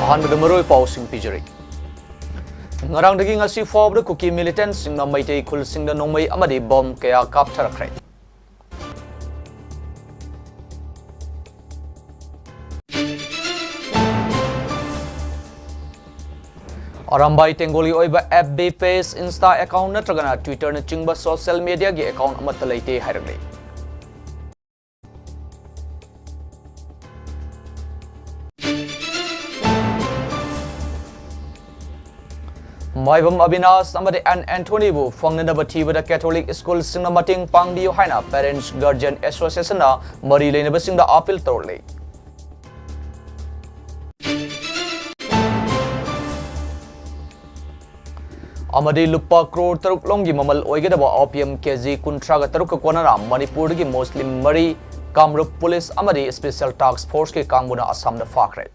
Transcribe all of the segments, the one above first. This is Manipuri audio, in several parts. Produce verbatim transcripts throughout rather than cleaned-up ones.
ꯑꯍꯥꯟꯕꯗ ꯃꯔꯨꯑꯣꯏ ꯄꯥꯎꯁꯤꯡ ꯄꯤꯖꯔꯤ꯫ ꯉꯔꯥꯡꯗꯒꯤ ꯉꯁꯤ ꯐꯥꯎꯕꯗ ꯀꯨꯀꯤ militantꯁꯤꯡꯅ ꯃꯩꯇꯩ ꯈꯨꯜꯁꯤꯡꯗ ꯅꯣꯡꯃꯩ ꯑꯃꯗꯤ ꯕꯣꯝ ꯀꯌꯥ ꯀꯥꯞꯊꯔꯛꯈ꯭ꯔꯦ꯫ ꯑꯔꯥꯝꯕꯥꯏ ꯇꯦꯡꯒꯣꯜꯒꯤ ꯑꯣꯏꯕ FB page, Insta account ꯅꯠꯇ꯭ꯔꯒꯅ Twitterꯅꯆꯤꯡꯕ social mediaꯒꯤ account ꯑꯃꯠꯇ ꯂꯩꯇꯦ ꯍꯥꯏꯔꯛꯂꯤ꯫ ꯃꯥꯏꯕꯝ ꯑꯕꯤꯅꯥꯁ ꯑꯃꯗꯤ ꯑꯦꯟ ꯑꯦꯟꯊꯣꯅꯤꯕꯨ ꯐꯪꯅꯅꯕ ꯊꯤꯕꯗ Catholic schoolꯁꯤꯡꯅ ꯃꯇꯦꯡ ꯄꯥꯡꯕꯤꯌꯨ ꯍꯥꯏꯅ Parents Guardian Associationꯅ ꯃꯔꯤ ꯂꯩꯅꯕꯁꯤꯡꯗ appeal ꯇꯧꯔꯛꯂꯤ꯫ ꯑꯃꯗꯤ ꯂꯨꯄꯥ ꯀ꯭ꯔꯣꯔ ꯇꯔꯨꯛ ꯂꯣꯝꯒꯤ ꯃꯃꯜ ꯑꯣꯏꯒꯗꯕ opium KG ꯀꯨꯟꯊ꯭ꯔꯥꯒ ꯇꯔꯨꯛꯀ ꯀꯣꯟꯅꯅ ꯃꯅꯤꯄꯨꯔꯗꯒꯤ ꯃꯨꯁꯂꯤꯝ ꯃꯔꯤ Kamrup police ꯑꯃꯗꯤ Special Task Forceꯀꯤ ꯀꯥꯡꯕꯨꯅ ꯑꯁꯥꯝꯗ ꯐꯥꯈ꯭ꯔꯦ꯫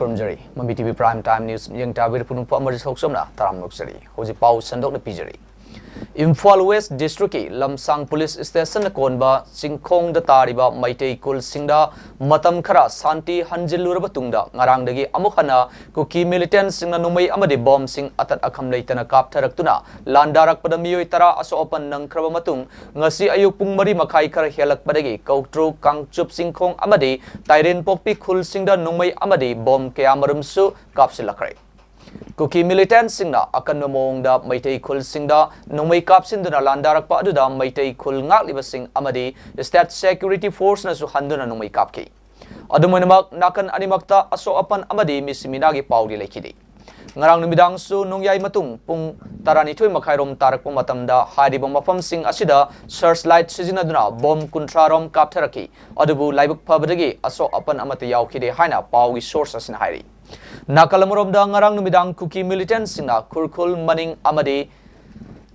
ꯈꯨꯔꯨꯝꯖꯔꯤ꯫ ꯃꯃꯤ TV Prime Time News ꯃꯤꯠꯌꯦꯡ ꯇꯥꯕꯤꯔꯤꯕ ꯄꯨꯝꯅꯃꯛꯄꯨ ꯑꯃꯔꯖꯤꯠ ꯁꯣꯛꯆꯝꯅ ꯇꯔꯥꯝꯅ ꯑꯣꯛꯆꯔꯤ꯫ ꯍꯧꯖꯤꯛ ꯄꯥꯎ ꯁꯟꯗꯣꯛꯅ ꯄꯤꯖꯔꯤ꯫ ꯏꯝꯐꯥꯜ West Districtꯀꯤ ꯂꯝꯁꯥꯡ police stationꯅ ꯀꯣꯟꯕ ꯆꯤꯡꯈꯣꯡꯗ ꯇꯥꯔꯤꯕ ꯃꯩꯇꯩ ꯈꯨꯜꯁꯤꯡꯗ ꯃꯇꯝ ꯈꯔ ꯁꯥꯟꯇꯤ ꯍꯟꯖꯤꯜꯂꯨꯔꯕ ꯇꯨꯡꯗ ꯉꯔꯥꯡꯗꯒꯤ ꯑꯃꯨꯛ ꯍꯟꯅ ꯀꯨꯀꯤ militantꯁꯤꯡꯅ ꯅꯣꯡꯃꯩ ꯑꯃꯗꯤ ꯕꯣꯝꯁꯤꯡ ꯑꯇꯠ ꯑꯈꯝ ꯂꯩꯇꯅ ꯀꯥꯞꯊꯔꯛꯇꯨꯅ ꯂꯥꯟꯗꯥꯔꯛꯄꯗ ꯃꯤꯑꯣꯏ ꯇꯔꯥ ꯑꯁꯣꯛ ꯑꯄꯟ ꯅꯪꯈ꯭ꯔꯕ ꯃꯇꯨꯡ, ꯉꯁꯤ ꯑꯌꯨꯛ ꯄꯨꯡ ꯃꯔꯤ ꯃꯈꯥꯏ ꯈꯔ ꯍꯦꯜꯂꯛꯄꯗꯒꯤ ꯀꯧꯇ꯭ꯔꯨ, ꯀꯥꯡꯆꯨꯞ ꯆꯤꯡꯈꯣꯡ ꯑꯃꯗꯤ ꯇꯥꯏꯔꯦꯟꯄꯣꯛꯄꯤ ꯈꯨꯜꯁꯤꯡꯗ ꯅꯣꯡꯃꯩ ꯑꯃꯗꯤ ꯕꯣꯝ ꯀꯌꯥꯃꯔꯨꯝꯁꯨ ꯀꯥꯞꯁꯤꯜꯂꯛꯈ꯭ꯔꯦ꯫ ꯀꯨꯀꯤ militantꯁꯤꯡꯅ ꯑꯀꯟꯕ ꯃꯑꯣꯡꯗ ꯃꯩꯇꯩ ꯈꯨꯜꯁꯤꯡꯗ ꯅꯣꯡꯃꯩ ꯀꯥꯞꯁꯤꯟꯗꯨꯅ ꯂꯥꯟꯗꯥꯔꯛꯄ ꯑꯗꯨꯗ ꯃꯩꯇꯩ ꯈꯨꯜ ꯉꯥꯛꯂꯤꯕꯁꯤꯡ ꯑꯃꯗꯤ State Security Forceꯅꯁꯨ ꯍꯟꯗꯨꯅ ꯅꯣꯡꯃꯩ ꯀꯥꯞꯈꯤ꯫ ꯑꯗꯨꯝ ꯑꯣꯏꯅꯃꯛ, ꯅꯥꯀꯟ ꯑꯅꯤꯃꯛꯇ ꯑꯁꯣꯛ ꯑꯄꯟ ꯑꯃꯗꯤ ꯃꯤꯁꯤ ꯃꯤꯅꯥꯒꯤ ꯄꯥꯎꯗꯤ ꯂꯩꯈꯤꯗꯦ꯫ ꯉꯔꯥꯡ ꯅꯨꯃꯤꯗꯥꯡꯁꯨ ꯅꯣꯡꯌꯥꯏ ꯃꯇꯨꯡ ꯄꯨꯡ ꯇꯔꯥꯅꯤꯊꯣꯏ ꯃꯈꯥꯏꯔꯣꯝ ꯇꯥꯔꯛꯄ ꯃꯇꯝꯗ ꯍꯥꯏꯔꯤꯕ ꯃꯐꯝꯁꯤꯡ ꯑꯁꯤꯗ searchlight ꯁꯤꯖꯤꯟꯅꯗꯨꯅ ꯕꯣꯝ ꯀꯨꯟꯊ꯭ꯔꯥ ꯔꯣꯝ ꯀꯥꯞꯊꯔꯛꯈꯤ꯫ ꯑꯗꯨꯕꯨ ꯂꯥꯏꯕꯛ ꯐꯕꯗꯒꯤ ꯑꯁꯣꯛ ꯑꯄꯟ ꯑꯃꯠꯇ ꯌꯥꯎꯈꯤꯗꯦ ꯍꯥꯏꯅ ꯄꯥꯎꯒꯤ source ꯑꯁꯤꯅ ꯍꯥꯏꯔꯤ꯫ ꯅꯥꯀꯜ ꯑꯃꯔꯣꯝꯗ, ꯉꯔꯥꯡ ꯅꯨꯃꯤꯗꯥꯡ ꯀꯨꯀꯤ militantꯁꯤꯡꯅ ꯈꯨꯔꯈꯨꯜ, ꯃꯅꯤꯡ ꯑꯃꯗꯤ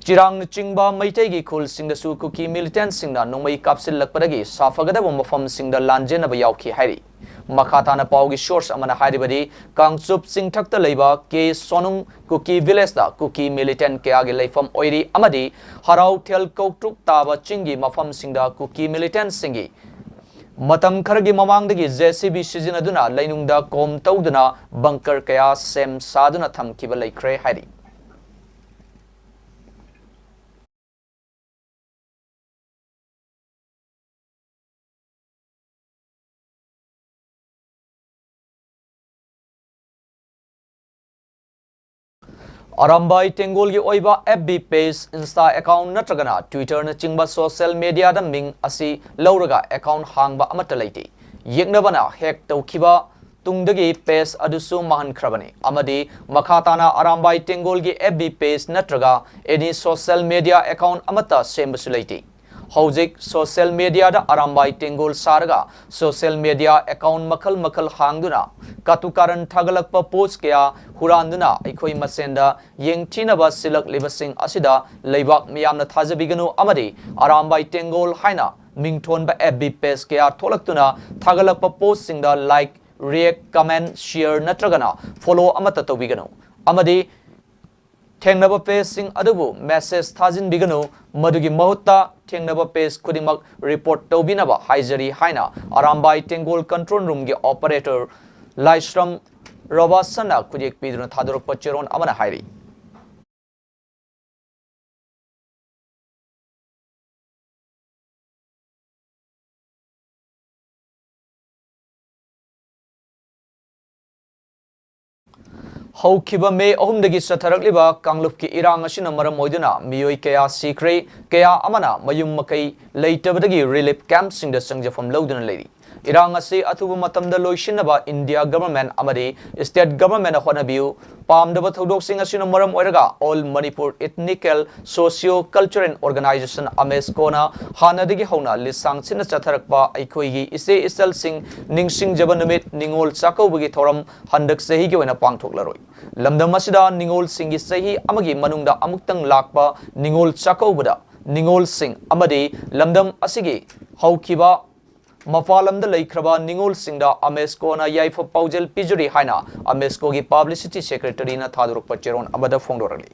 ꯆꯤꯔꯥꯡꯅꯆꯤꯡꯕ ꯃꯩꯇꯩꯒꯤ ꯈꯨꯜꯁꯤꯡꯗꯁꯨ ꯀꯨꯀꯤ militantꯁꯤꯡꯅ ꯅꯣꯡꯃꯩ ꯀꯥꯞꯁꯤꯜꯂꯛꯄꯗꯒꯤ ꯁꯥꯐꯒꯗꯕ ꯃꯐꯝꯁꯤꯡꯗ ꯂꯥꯟꯖꯦꯟꯅꯕ ꯌꯥꯎꯈꯤ ꯍꯥꯏꯔꯤ꯫ ꯃꯈꯥ ꯇꯥꯅ ꯄꯥꯎꯒꯤ source ꯑꯃꯅ ꯍꯥꯏꯔꯤꯕꯗꯤ, ꯀꯥꯡꯆꯨꯞ ꯆꯤꯡꯊꯛꯇ ꯂꯩꯕ ꯀꯦ ꯁꯣꯅꯨꯡ ꯀꯨꯀꯤ villageꯇ ꯀꯨꯀꯤ militant ꯀꯌꯥꯒꯤ ꯂꯩꯐꯝ ꯑꯣꯏꯔꯤ ꯑꯃꯗꯤ ꯍꯔꯥꯎꯊꯦꯜ ꯀꯧꯇ꯭ꯔꯨꯛ ꯇꯥꯕ ꯆꯤꯡꯒꯤ ꯃꯐꯝꯁꯤꯡꯗ ꯀꯨꯀꯤ militantꯁꯤꯡꯒꯤ ꯃꯇꯝ ꯈꯔꯒꯤ ꯃꯃꯥꯡꯗꯒꯤ JCB ꯁꯤꯖꯤꯟꯅꯗꯨꯅ ꯂꯩꯅꯨꯡꯗ ꯀꯣꯝ ꯇꯧꯗꯨꯅ bunker ꯀꯌꯥ ꯁꯦꯝ ꯁꯥꯗꯨꯅ ꯊꯝꯈꯤꯕ ꯂꯩꯈ꯭ꯔꯦ ꯍꯥꯏꯔꯤ꯫ ꯑꯔꯥꯝꯕꯥꯏ ꯇꯦꯡꯒꯣꯜꯒꯤ ꯑꯣꯏꯕ FB page, Insta account ꯅꯠꯇ꯭ꯔꯒꯅ Twitterꯅꯆꯤꯡꯕ social mediaꯗ ꯃꯤꯡ ꯑꯁꯤ ꯂꯧꯔꯒ account ꯍꯥꯡꯕ ꯑꯃꯠꯇ ꯂꯩꯇꯦ꯫ ꯌꯦꯛꯅꯕꯅ hack ꯇꯧꯈꯤꯕ ꯇꯨꯡꯗꯒꯤ page ꯑꯗꯨꯁꯨ ꯃꯥꯡꯍꯟꯈ꯭ꯔꯕꯅꯤ ꯑꯃꯗꯤ ꯃꯈꯥ ꯇꯥꯅ ꯑꯔꯥꯝꯕꯥꯏ ꯇꯦꯡꯒꯣꯜꯒꯤ FB page ꯅꯠꯇ꯭ꯔꯒ any social media account ꯑꯃꯠꯇ ꯁꯦꯝꯕꯁꯨ ꯂꯩꯇꯦ꯫ ꯍꯧꯖꯤꯛ social mediaꯗ ꯑꯔꯥꯝꯕꯥꯏ ꯇꯦꯡꯒꯣꯜ ꯁꯥꯔꯒ social media account ꯃꯈꯜ ꯃꯈꯜ ꯍꯥꯡꯗꯨꯅ ꯀꯥꯇꯨ ꯀꯥꯔꯟ ꯊꯥꯒꯠꯂꯛꯄ post ꯀꯌꯥ ꯍꯨꯔꯥꯟꯗꯨꯅ ꯑꯩꯈꯣꯏ ꯃꯁꯦꯟꯗ ꯌꯦꯡꯊꯤꯅꯕ ꯁꯤꯜꯂꯛꯂꯤꯕꯁꯤꯡ ꯑꯁꯤꯗ ꯂꯩꯕꯥꯛ ꯃꯤꯌꯥꯝꯅ ꯊꯥꯖꯕꯤꯒꯅꯨ ꯑꯃꯗꯤ ꯑꯔꯥꯝꯕꯥꯏ ꯇꯦꯡꯒꯣꯜ ꯍꯥꯏꯅ ꯃꯤꯡꯊꯣꯟꯕ FB page ꯀꯌꯥ ꯊꯣꯛꯂꯛꯇꯨꯅ ꯊꯥꯒꯠꯂꯛꯄ postꯁꯤꯡꯗ like, react, comment, share ꯅꯠꯇ꯭ꯔꯒꯅ follow ꯑꯃꯠꯇ ꯇꯧꯕꯤꯒꯅꯨ ꯑꯃꯗꯤ ꯊꯦꯡꯅꯕ pageꯁꯤꯡ ꯑꯗꯨꯕꯨ message ꯊꯥꯖꯤꯟꯕꯤꯒꯅꯨ, ꯃꯗꯨꯒꯤ ꯃꯍꯨꯠꯇ ꯊꯦꯡꯅꯕ page ꯈꯨꯗꯤꯡꯃꯛ report ꯇꯧꯕꯤꯅꯕ ꯍꯥꯏꯖꯔꯤ ꯍꯥꯏꯅ ꯑꯔꯥꯝꯕꯥꯏ ꯇꯦꯡꯒꯣꯜ control roomꯒꯤ operator ꯂꯥꯏꯁ꯭ꯔꯝ ꯔꯣꯕꯥꯁꯟꯅ ꯈꯨꯠꯌꯦꯛ ꯄꯤꯗꯨꯅ ꯊꯥꯗꯣꯔꯛꯄ ꯆꯦꯔꯣꯜ ꯑꯃꯅ ꯍꯥꯏꯔꯤ꯫ ꯍꯧꯈꯤꯕ May ꯑꯍꯨꯝꯗꯒꯤ ꯆꯠꯊꯔꯛꯂꯤꯕ ꯀꯥꯡꯂꯨꯞꯀꯤ ꯏꯔꯥꯡ ꯑꯁꯤꯅ ꯃꯔꯝ ꯑꯣꯏꯗꯨꯅ ꯃꯤꯑꯣꯏ ꯀꯌꯥ ꯁꯤꯈ꯭ꯔꯦ, ꯀꯌꯥ ꯑꯃꯅ ꯃꯌꯨꯝ ꯃꯀꯩ ꯂꯩꯇꯕꯗꯒꯤ relief campꯁꯤꯡꯗ ꯆꯪꯖꯐꯝ ꯂꯧꯗꯨꯅ ꯂꯩꯔꯤ꯫ ꯏꯔꯥꯡ ꯑꯁꯤ ꯑꯊꯨꯕ ꯃꯇꯝꯗ ꯂꯣꯏꯁꯤꯟꯅꯕ India government ꯑꯃꯗꯤ state governmentꯅ ꯍꯣꯠꯅꯕꯤꯌꯨ꯫ ꯄꯥꯝꯗꯕ ꯊꯧꯗꯣꯛꯁꯤꯡ ꯑꯁꯤꯅ ꯃꯔꯝ ꯑꯣꯏꯔꯒ All Manipur Ethnical Socio Cultural Organisation, AMESCOꯅ ꯍꯥꯟꯅꯗꯒꯤ ꯍꯧꯅ ꯂꯤꯁꯥꯡ ꯁꯤꯠꯅ ꯆꯠꯊꯔꯛꯄ ꯑꯩꯈꯣꯏꯒꯤ ꯏꯆꯦ ꯏꯆꯜꯁꯤꯡ ꯅꯤꯡꯁꯤꯡꯖꯕ ꯅꯨꯃꯤꯠ ꯅꯤꯉꯣꯜ ꯆꯥꯛꯀꯧꯕꯒꯤ ꯊꯧꯔꯝ ꯍꯟꯗꯛ ꯆꯍꯤꯒꯤ ꯑꯣꯏꯅ ꯄꯥꯡꯊꯣꯛꯂꯔꯣꯏ꯫ ꯂꯝꯗꯝ ꯑꯁꯤꯗ ꯅꯤꯉꯣꯜꯁꯤꯡꯒꯤ ꯆꯍꯤ ꯑꯃꯒꯤ ꯃꯅꯨꯡꯗ ꯑꯃꯨꯛꯇꯪ ꯂꯥꯛꯄ ꯅꯤꯉꯣꯜ ꯆꯥꯛꯀꯧꯕꯗ ꯅꯤꯉꯣꯜꯁꯤꯡ ꯑꯃꯗꯤ ꯂꯝꯗꯝ ꯑꯁꯤꯒꯤ ꯍꯧꯈꯤꯕ ꯃꯄꯥꯟ ꯂꯝꯗ ꯂꯩꯈ꯭ꯔꯕ ꯅꯤꯉꯣꯜꯁꯤꯡꯗ UNESCOꯅ ꯌꯥꯏꯐ ꯄꯥꯎꯖꯦꯜ ꯄꯤꯖꯔꯤ ꯍꯥꯏꯅ UNESCOꯒꯤ publicity secretaryꯅ ꯊꯥꯗꯣꯔꯛꯄ ꯆꯦꯔꯣꯜ ꯑꯃꯗ ꯐꯣꯡꯗꯣꯔꯛꯂꯤ꯫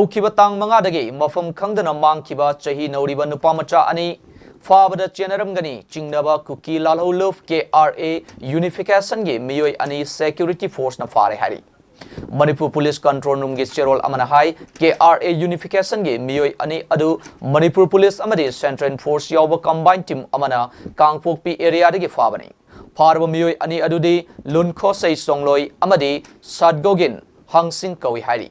ꯍꯧꯈꯤꯕ ꯇꯥꯡ ꯃꯉꯥꯗꯒꯤ ꯃꯐꯝ ꯈꯪꯗꯅ ꯃꯥꯡꯈꯤꯕ ꯆꯍꯤ ꯅꯧꯔꯤꯕ ꯅꯨꯄꯥ ꯃꯆꯥ ꯑꯅꯤ ꯐꯥꯕꯗ ꯆꯦꯟꯅꯔꯝꯒꯅꯤ ꯆꯤꯡꯅꯕ ꯀꯨꯀꯤ ꯂꯥꯜꯍꯧꯂꯨꯞ KRA unificationꯒꯤ ꯃꯤꯑꯣꯏ ꯑꯅꯤ security forceꯅ ꯐꯥꯔꯦ ꯍꯥꯏꯔꯤ꯫ ꯃꯅꯤꯄꯨꯔ Police Control Roomꯒꯤ ꯆꯦꯔꯣꯜ ꯑꯃꯅ ꯍꯥꯏ, KRA unificationꯒꯤ ꯃꯤꯑꯣꯏ ꯑꯅꯤ ꯑꯗꯨ ꯃꯅꯤꯄꯨꯔ Police ꯑꯃꯗꯤ Central Force ꯌꯥꯎꯕ combined team ꯑꯃꯅ ꯀꯥꯡꯄꯣꯛꯄꯤ areaꯗꯒꯤ ꯐꯥꯕꯅꯤ꯫ ꯐꯥꯔꯕ ꯃꯤꯑꯣꯏ ꯑꯅꯤ ꯑꯗꯨꯗꯤ ꯂꯨꯟꯈꯣꯁꯩ ꯁꯣꯡꯂꯣꯏ ꯑꯃꯗꯤ ꯁꯠꯒꯣꯒꯤꯟ ꯍꯪꯁꯤꯡ ꯀꯧꯏ ꯍꯥꯏꯔꯤ꯫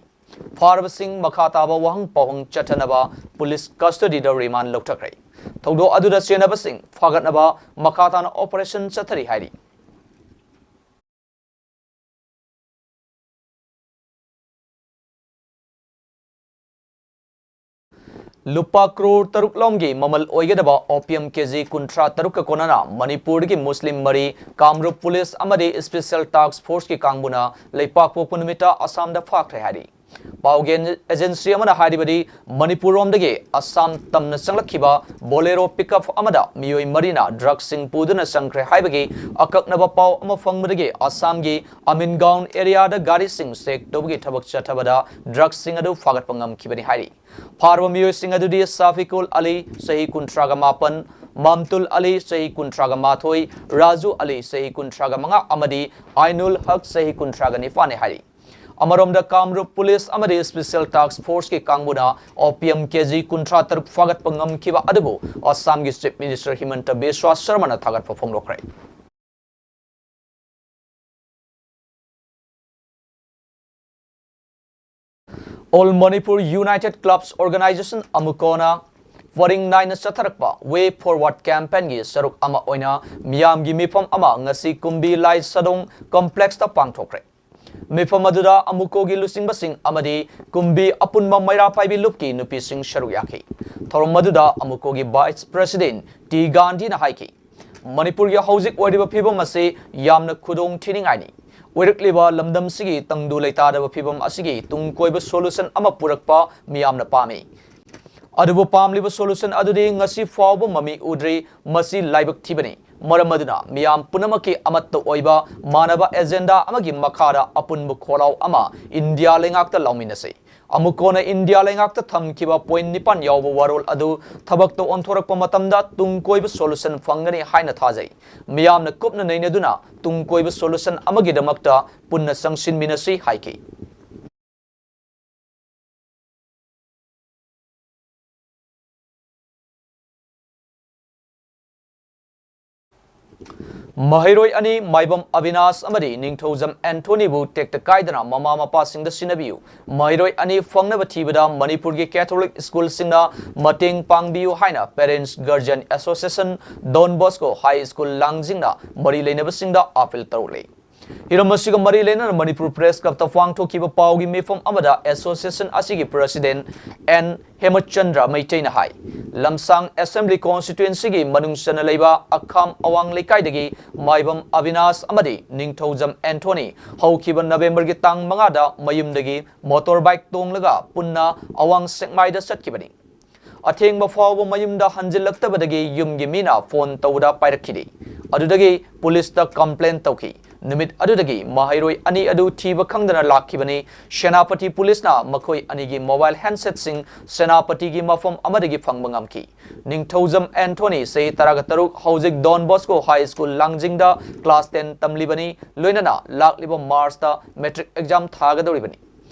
ꯐꯥꯔꯕꯁꯤꯡ ꯃꯈꯥ ꯇꯥꯕ ꯋꯥꯍꯪ ꯄꯥꯎꯍꯪ ꯆꯠꯊꯅꯕ police custodyꯗ remand ꯂꯧꯊꯈ꯭ꯔꯦ꯫ ꯊꯧꯗꯣꯛ ꯑꯗꯨꯗ ꯆꯦꯟꯅꯕꯁꯤꯡ ꯐꯥꯒꯠꯅꯕ ꯃꯈꯥ ꯇꯥꯅ operation ꯆꯠꯊꯔꯤ ꯍꯥꯏꯔꯤ꯫ ꯂꯨꯄꯥ ꯀ꯭ꯔꯣꯔ ꯇꯔꯨꯛ ꯂꯣꯝꯒꯤ ꯃꯃꯜ ꯑꯣꯏꯒꯗꯕ opium KG ꯀꯨꯟꯊ꯭ꯔꯥ ꯇꯔꯨꯛꯀ ꯀꯣꯟꯅꯅ ꯃꯅꯤꯄꯨꯔꯗꯒꯤ ꯃꯨꯁꯂꯤꯝ ꯃꯔꯤ ꯀꯥꯃꯔꯨꯞ police ꯑꯃꯗꯤ special task forceꯀꯤ ꯀꯥꯡꯕꯨꯅ ꯂꯩꯄꯥꯛꯄꯣꯛꯄ ꯅꯨꯃꯤꯠꯇ ꯑꯁꯥꯝꯗ ꯐꯥꯈ꯭ꯔꯦ ꯍꯥꯏꯔꯤ꯫ ꯄꯥꯎꯒꯤ agency ꯑꯃꯅ ꯍꯥꯏꯔꯤꯕꯗꯤ, ꯃꯅꯤꯄꯨꯔꯔꯣꯝꯗꯒꯤ ꯑꯁꯥꯝ ꯇꯝꯅ ꯆꯪꯂꯛꯈꯤꯕ Bolero pickup ꯑꯃꯗ ꯃꯤꯑꯣꯏ ꯃꯔꯤꯅ drugsꯁꯤꯡ ꯄꯨꯗꯨꯅ ꯆꯪꯈ꯭ꯔꯦ ꯍꯥꯏꯕꯒꯤ ꯑꯀꯛꯅꯕ ꯄꯥꯎ ꯑꯃ ꯐꯪꯕꯗꯒꯤ ꯑꯁꯥꯝꯒꯤ ꯑꯃꯤꯟꯒꯥꯎꯟ areaꯗ ꯒꯥꯔꯤꯁꯤꯡ check ꯇꯧꯕꯒꯤ ꯊꯕꯛ ꯆꯠꯊꯕꯗ drugsꯁꯤꯡ ꯑꯗꯨ ꯐꯥꯒꯠꯄ ꯉꯝꯈꯤꯕꯅꯤ ꯍꯥꯏꯔꯤ꯫ ꯐꯥꯔꯕ ꯃꯤꯑꯣꯏꯁꯤꯡ ꯑꯗꯨꯗꯤ ꯁꯥꯐꯤꯀꯨꯜ ꯑꯂꯤ, ꯆꯍꯤ ꯀꯨꯟꯊ꯭ꯔꯥꯒ ꯃꯥꯄꯟ, ꯃꯥꯝꯇꯨꯜ ꯑꯂꯤ, ꯆꯍꯤ ꯀꯨꯟꯊ꯭ꯔꯥꯒ ꯃꯥꯊꯣꯏ, ꯔꯥꯖꯨ ꯑꯂꯤ, ꯆꯍꯤ ꯀꯨꯟꯊ꯭ꯔꯥꯒ ꯃꯉꯥ, ꯑꯃꯗꯤ ꯑꯥꯏꯅꯨꯜ ꯍꯛ, ꯆꯍꯤ ꯀꯨꯟꯊ꯭ꯔꯥꯒ ꯅꯤꯄꯥꯟꯅꯤ ꯍꯥꯏꯔꯤ꯫ ꯑꯃꯔꯣꯝꯗ, ꯀꯥꯃꯔꯨꯞ police ꯑꯃꯗꯤ special task forceꯀꯤ ꯀꯥꯡꯕꯨꯅ opium KG ꯀꯨꯟꯊ꯭ꯔꯥ ꯇꯔꯨꯛ ꯐꯥꯒꯠꯄ ꯉꯝꯈꯤꯕ ꯑꯗꯨꯕꯨ ꯑꯁꯥꯝꯒꯤ Chief Minister ꯍꯤꯃꯟꯇ ꯕꯤꯁ꯭ꯋꯥ ꯁꯔꯃꯅ ꯊꯥꯒꯠꯄ ꯐꯣꯡꯗꯣꯛꯈ꯭ꯔꯦ꯫ All Manipur United Clubs Organisation, AMUCOꯅ ꯄꯔꯤꯡ ꯅꯥꯏꯅ ꯆꯠꯊꯔꯛꯄ Way Forward campaignꯒꯤ ꯁꯔꯨꯛ ꯑꯃ ꯑꯣꯏꯅ ꯃꯤꯌꯥꯝꯒꯤ ꯃꯤꯐꯝ ꯑꯃ ꯉꯁꯤ ꯀꯨꯝꯕꯤ ꯂꯥꯏ ꯁꯗꯣꯡ complexꯇ ꯄꯥꯡꯊꯣꯛꯈ꯭ꯔꯦ꯫ ꯃꯤꯐꯝ ꯑꯗꯨꯗ AMUCOꯒꯤ ꯂꯨꯆꯤꯡꯕꯁꯤꯡ ꯑꯃꯗꯤ ꯀꯨꯝꯕꯤ ꯑꯄꯨꯟꯕ ꯃꯩꯔꯥ ꯄꯥꯏꯕꯤ ꯂꯨꯞꯀꯤ ꯅꯨꯄꯤꯁꯤꯡ ꯁꯔꯨꯛ ꯌꯥꯈꯤ꯫ ꯊꯧꯔꯝ ꯑꯗꯨꯗ AMUCOꯒꯤ Vice President ꯇꯤ ꯒꯥꯟꯙꯤꯅ ꯍꯥꯏꯈꯤ, ꯃꯅꯤꯄꯨꯔꯒꯤ ꯍꯧꯖꯤꯛ ꯑꯣꯏꯔꯤꯕ ꯐꯤꯕꯝ ꯑꯁꯤ ꯌꯥꯝꯅ ꯈꯨꯗꯣꯡ ꯊꯤꯅꯤꯡꯉꯥꯏꯅꯤ꯫ ꯑꯣꯏꯔꯛꯂꯤꯕ ꯂꯝꯗꯝꯁꯤꯒꯤ ꯇꯪꯗꯨ ꯂꯩꯇꯥꯗꯕ ꯐꯤꯕꯝ ꯑꯁꯤꯒꯤ ꯇꯨꯡ ꯀꯣꯏꯕ solution ꯑꯃ ꯄꯨꯔꯛꯄ ꯃꯤꯌꯥꯝꯅ ꯄꯥꯝꯃꯤ꯫ ꯑꯗꯨꯕꯨ ꯄꯥꯝꯂꯤꯕ solution ꯑꯗꯨꯗꯤ ꯉꯁꯤ ꯐꯥꯎꯕ ꯃꯃꯤ ꯎꯗ꯭ꯔꯤ꯫ ꯃꯁꯤ ꯂꯥꯏꯕꯛ ꯊꯤꯕꯅꯤ꯫ ꯃꯔꯝ ꯑꯗꯨꯅ ꯃꯤꯌꯥꯝ ꯄꯨꯝꯅꯃꯛꯀꯤ ꯑꯃꯠꯇ ꯑꯣꯏꯕ ꯃꯥꯟꯅꯕ agenda ꯑꯃꯒꯤ ꯃꯈꯥꯗ ꯑꯄꯨꯟꯕ ꯈꯣꯜꯂꯥꯎ ꯑꯃ ꯏꯟꯗꯤꯌꯥ ꯂꯩꯉꯥꯛꯇ ꯂꯥꯎꯃꯤꯟꯅꯁꯤ꯫ ꯑꯃꯨꯛ ꯀꯣꯟꯅ ꯏꯟꯗꯤꯌꯥ ꯂꯩꯉꯥꯛꯇ ꯊꯝꯈꯤꯕ point ꯅꯤꯄꯥꯟ ꯌꯥꯎꯕ ꯋꯥꯔꯣꯜ ꯑꯗꯨ ꯊꯕꯛꯇ ꯑꯣꯟꯊꯣꯔꯛꯄ ꯃꯇꯝꯗ ꯇꯨꯡ ꯀꯣꯏꯕ solution ꯐꯪꯒꯅꯤ ꯍꯥꯏꯅ ꯊꯥꯖꯩ꯫ ꯃꯤꯌꯥꯝꯅ ꯀꯨꯞꯅ ꯅꯩꯅꯗꯨꯅ ꯇꯨꯡ ꯀꯣꯏꯕ solution ꯑꯃꯒꯤꯗꯃꯛꯇ ꯄꯨꯟꯅ ꯆꯪꯁꯤꯟꯃꯤꯟꯅꯁꯤ ꯍꯥꯏꯈꯤ꯫ ꯃꯍꯩꯔꯣꯏ ꯑꯅꯤ ꯃꯥꯏꯕꯝ ꯑꯕꯤꯅꯥꯁ ꯑꯃꯗꯤ ꯅꯤꯡꯊꯧꯖꯝ ꯑꯦꯟꯊꯣꯅꯤꯕꯨ ꯇꯦꯛꯇ ꯀꯥꯏꯗꯅ ꯃꯃꯥ ꯃꯄꯥꯁꯤꯡꯗ ꯁꯤꯟꯅꯕꯤꯌꯨ꯫ ꯃꯍꯩꯔꯣꯏ ꯑꯅꯤ ꯐꯪꯅꯕ ꯊꯤꯕꯗ ꯃꯅꯤꯄꯨꯔꯒꯤ Catholic schoolꯁꯤꯡꯅ ꯃꯇꯦꯡ ꯄꯥꯡꯕꯤꯌꯨ ꯍꯥꯏꯅ Parents Guardian Association, Don Bosco High School ꯂꯥꯡꯖꯤꯡꯅ ꯃꯔꯤ ꯂꯩꯅꯕꯁꯤꯡꯗ appeal ꯇꯧꯔꯤ꯫ ꯍꯤꯔꯝ ꯑꯁꯤꯒ ꯃꯔꯤ ꯂꯩꯅꯅ ꯃꯅꯤꯄꯨꯔ Press Clubꯇ ꯄꯥꯡꯊꯣꯛꯈꯤꯕ ꯄꯥꯎꯒꯤ ꯃꯤꯐꯝ ꯑꯃꯗ association ꯑꯁꯤꯒꯤ president ꯑꯦꯟ ꯍꯦꯃꯆꯟꯗ꯭ꯔ ꯃꯩꯇꯩꯅ ꯍꯥꯏ, ꯂꯝꯁꯥꯡ Assembly Constituencyꯒꯤ ꯃꯅꯨꯡ ꯆꯟꯅ ꯂꯩꯕ ꯑꯈꯥꯝ ꯑꯋꯥꯡ ꯂꯩꯀꯥꯏꯗꯒꯤ ꯃꯥꯏꯕꯝ ꯑꯕꯤꯅꯥꯁ ꯑꯃꯗꯤ ꯅꯤꯡꯊꯧꯖꯝ ꯑꯦꯟꯊꯣꯅꯤ ꯍꯧꯈꯤꯕ Novemberꯒꯤ ꯇꯥꯡ ꯃꯉꯥꯗ ꯃꯌꯨꯝꯗꯒꯤ motorbike ꯇꯣꯡꯂꯒ ꯄꯨꯟꯅ ꯑꯋꯥꯡ ꯁꯦꯛꯃꯥꯏꯗ ꯆꯠꯈꯤꯕꯅꯤ꯫ ꯑꯊꯦꯡꯕ ꯐꯥꯎꯕ ꯃꯌꯨꯝꯗ ꯍꯟꯖꯤꯜꯂꯛꯇꯕꯗꯒꯤ ꯌꯨꯝꯒꯤ ꯃꯤꯅ phone ꯇꯧꯕꯗ ꯄꯥꯏꯔꯛꯈꯤꯗꯦ꯫ ꯑꯗꯨꯗꯒꯤ policeꯇ complain ꯇꯧꯈꯤ꯫ ꯅꯨꯃꯤꯠ ꯑꯗꯨꯗꯒꯤ ꯃꯍꯩꯔꯣꯏ ꯑꯅꯤ ꯑꯗꯨ ꯊꯤꯕ ꯈꯪꯗꯅ ꯂꯥꯛꯈꯤꯕꯅꯤ꯫ ꯁꯦꯅꯥꯄꯇꯤ policeꯅ ꯃꯈꯣꯏ ꯑꯅꯤꯒꯤ mobile handsetꯁꯤꯡ ꯁꯦꯅꯥꯄꯇꯤꯒꯤ ꯃꯐꯝ ꯑꯃꯗꯒꯤ ꯐꯪꯕ ꯉꯝꯈꯤ꯫ ꯅꯤꯡꯊꯧꯖꯝ ꯑꯦꯟꯊꯣꯅꯤ, ꯆꯍꯤ ꯇꯔꯥꯒ ꯇꯔꯨꯛ, ꯍꯧꯖꯤꯛ Don Bosco High School ꯂꯥꯡꯖꯤꯡꯗ class ten ꯇꯝꯂꯤꯕꯅꯤ꯫ ꯂꯣꯏꯅꯅ ꯂꯥꯛꯂꯤꯕ Marchꯇ matric exam ꯊꯥꯒꯗꯧꯔꯤꯕꯅꯤ꯫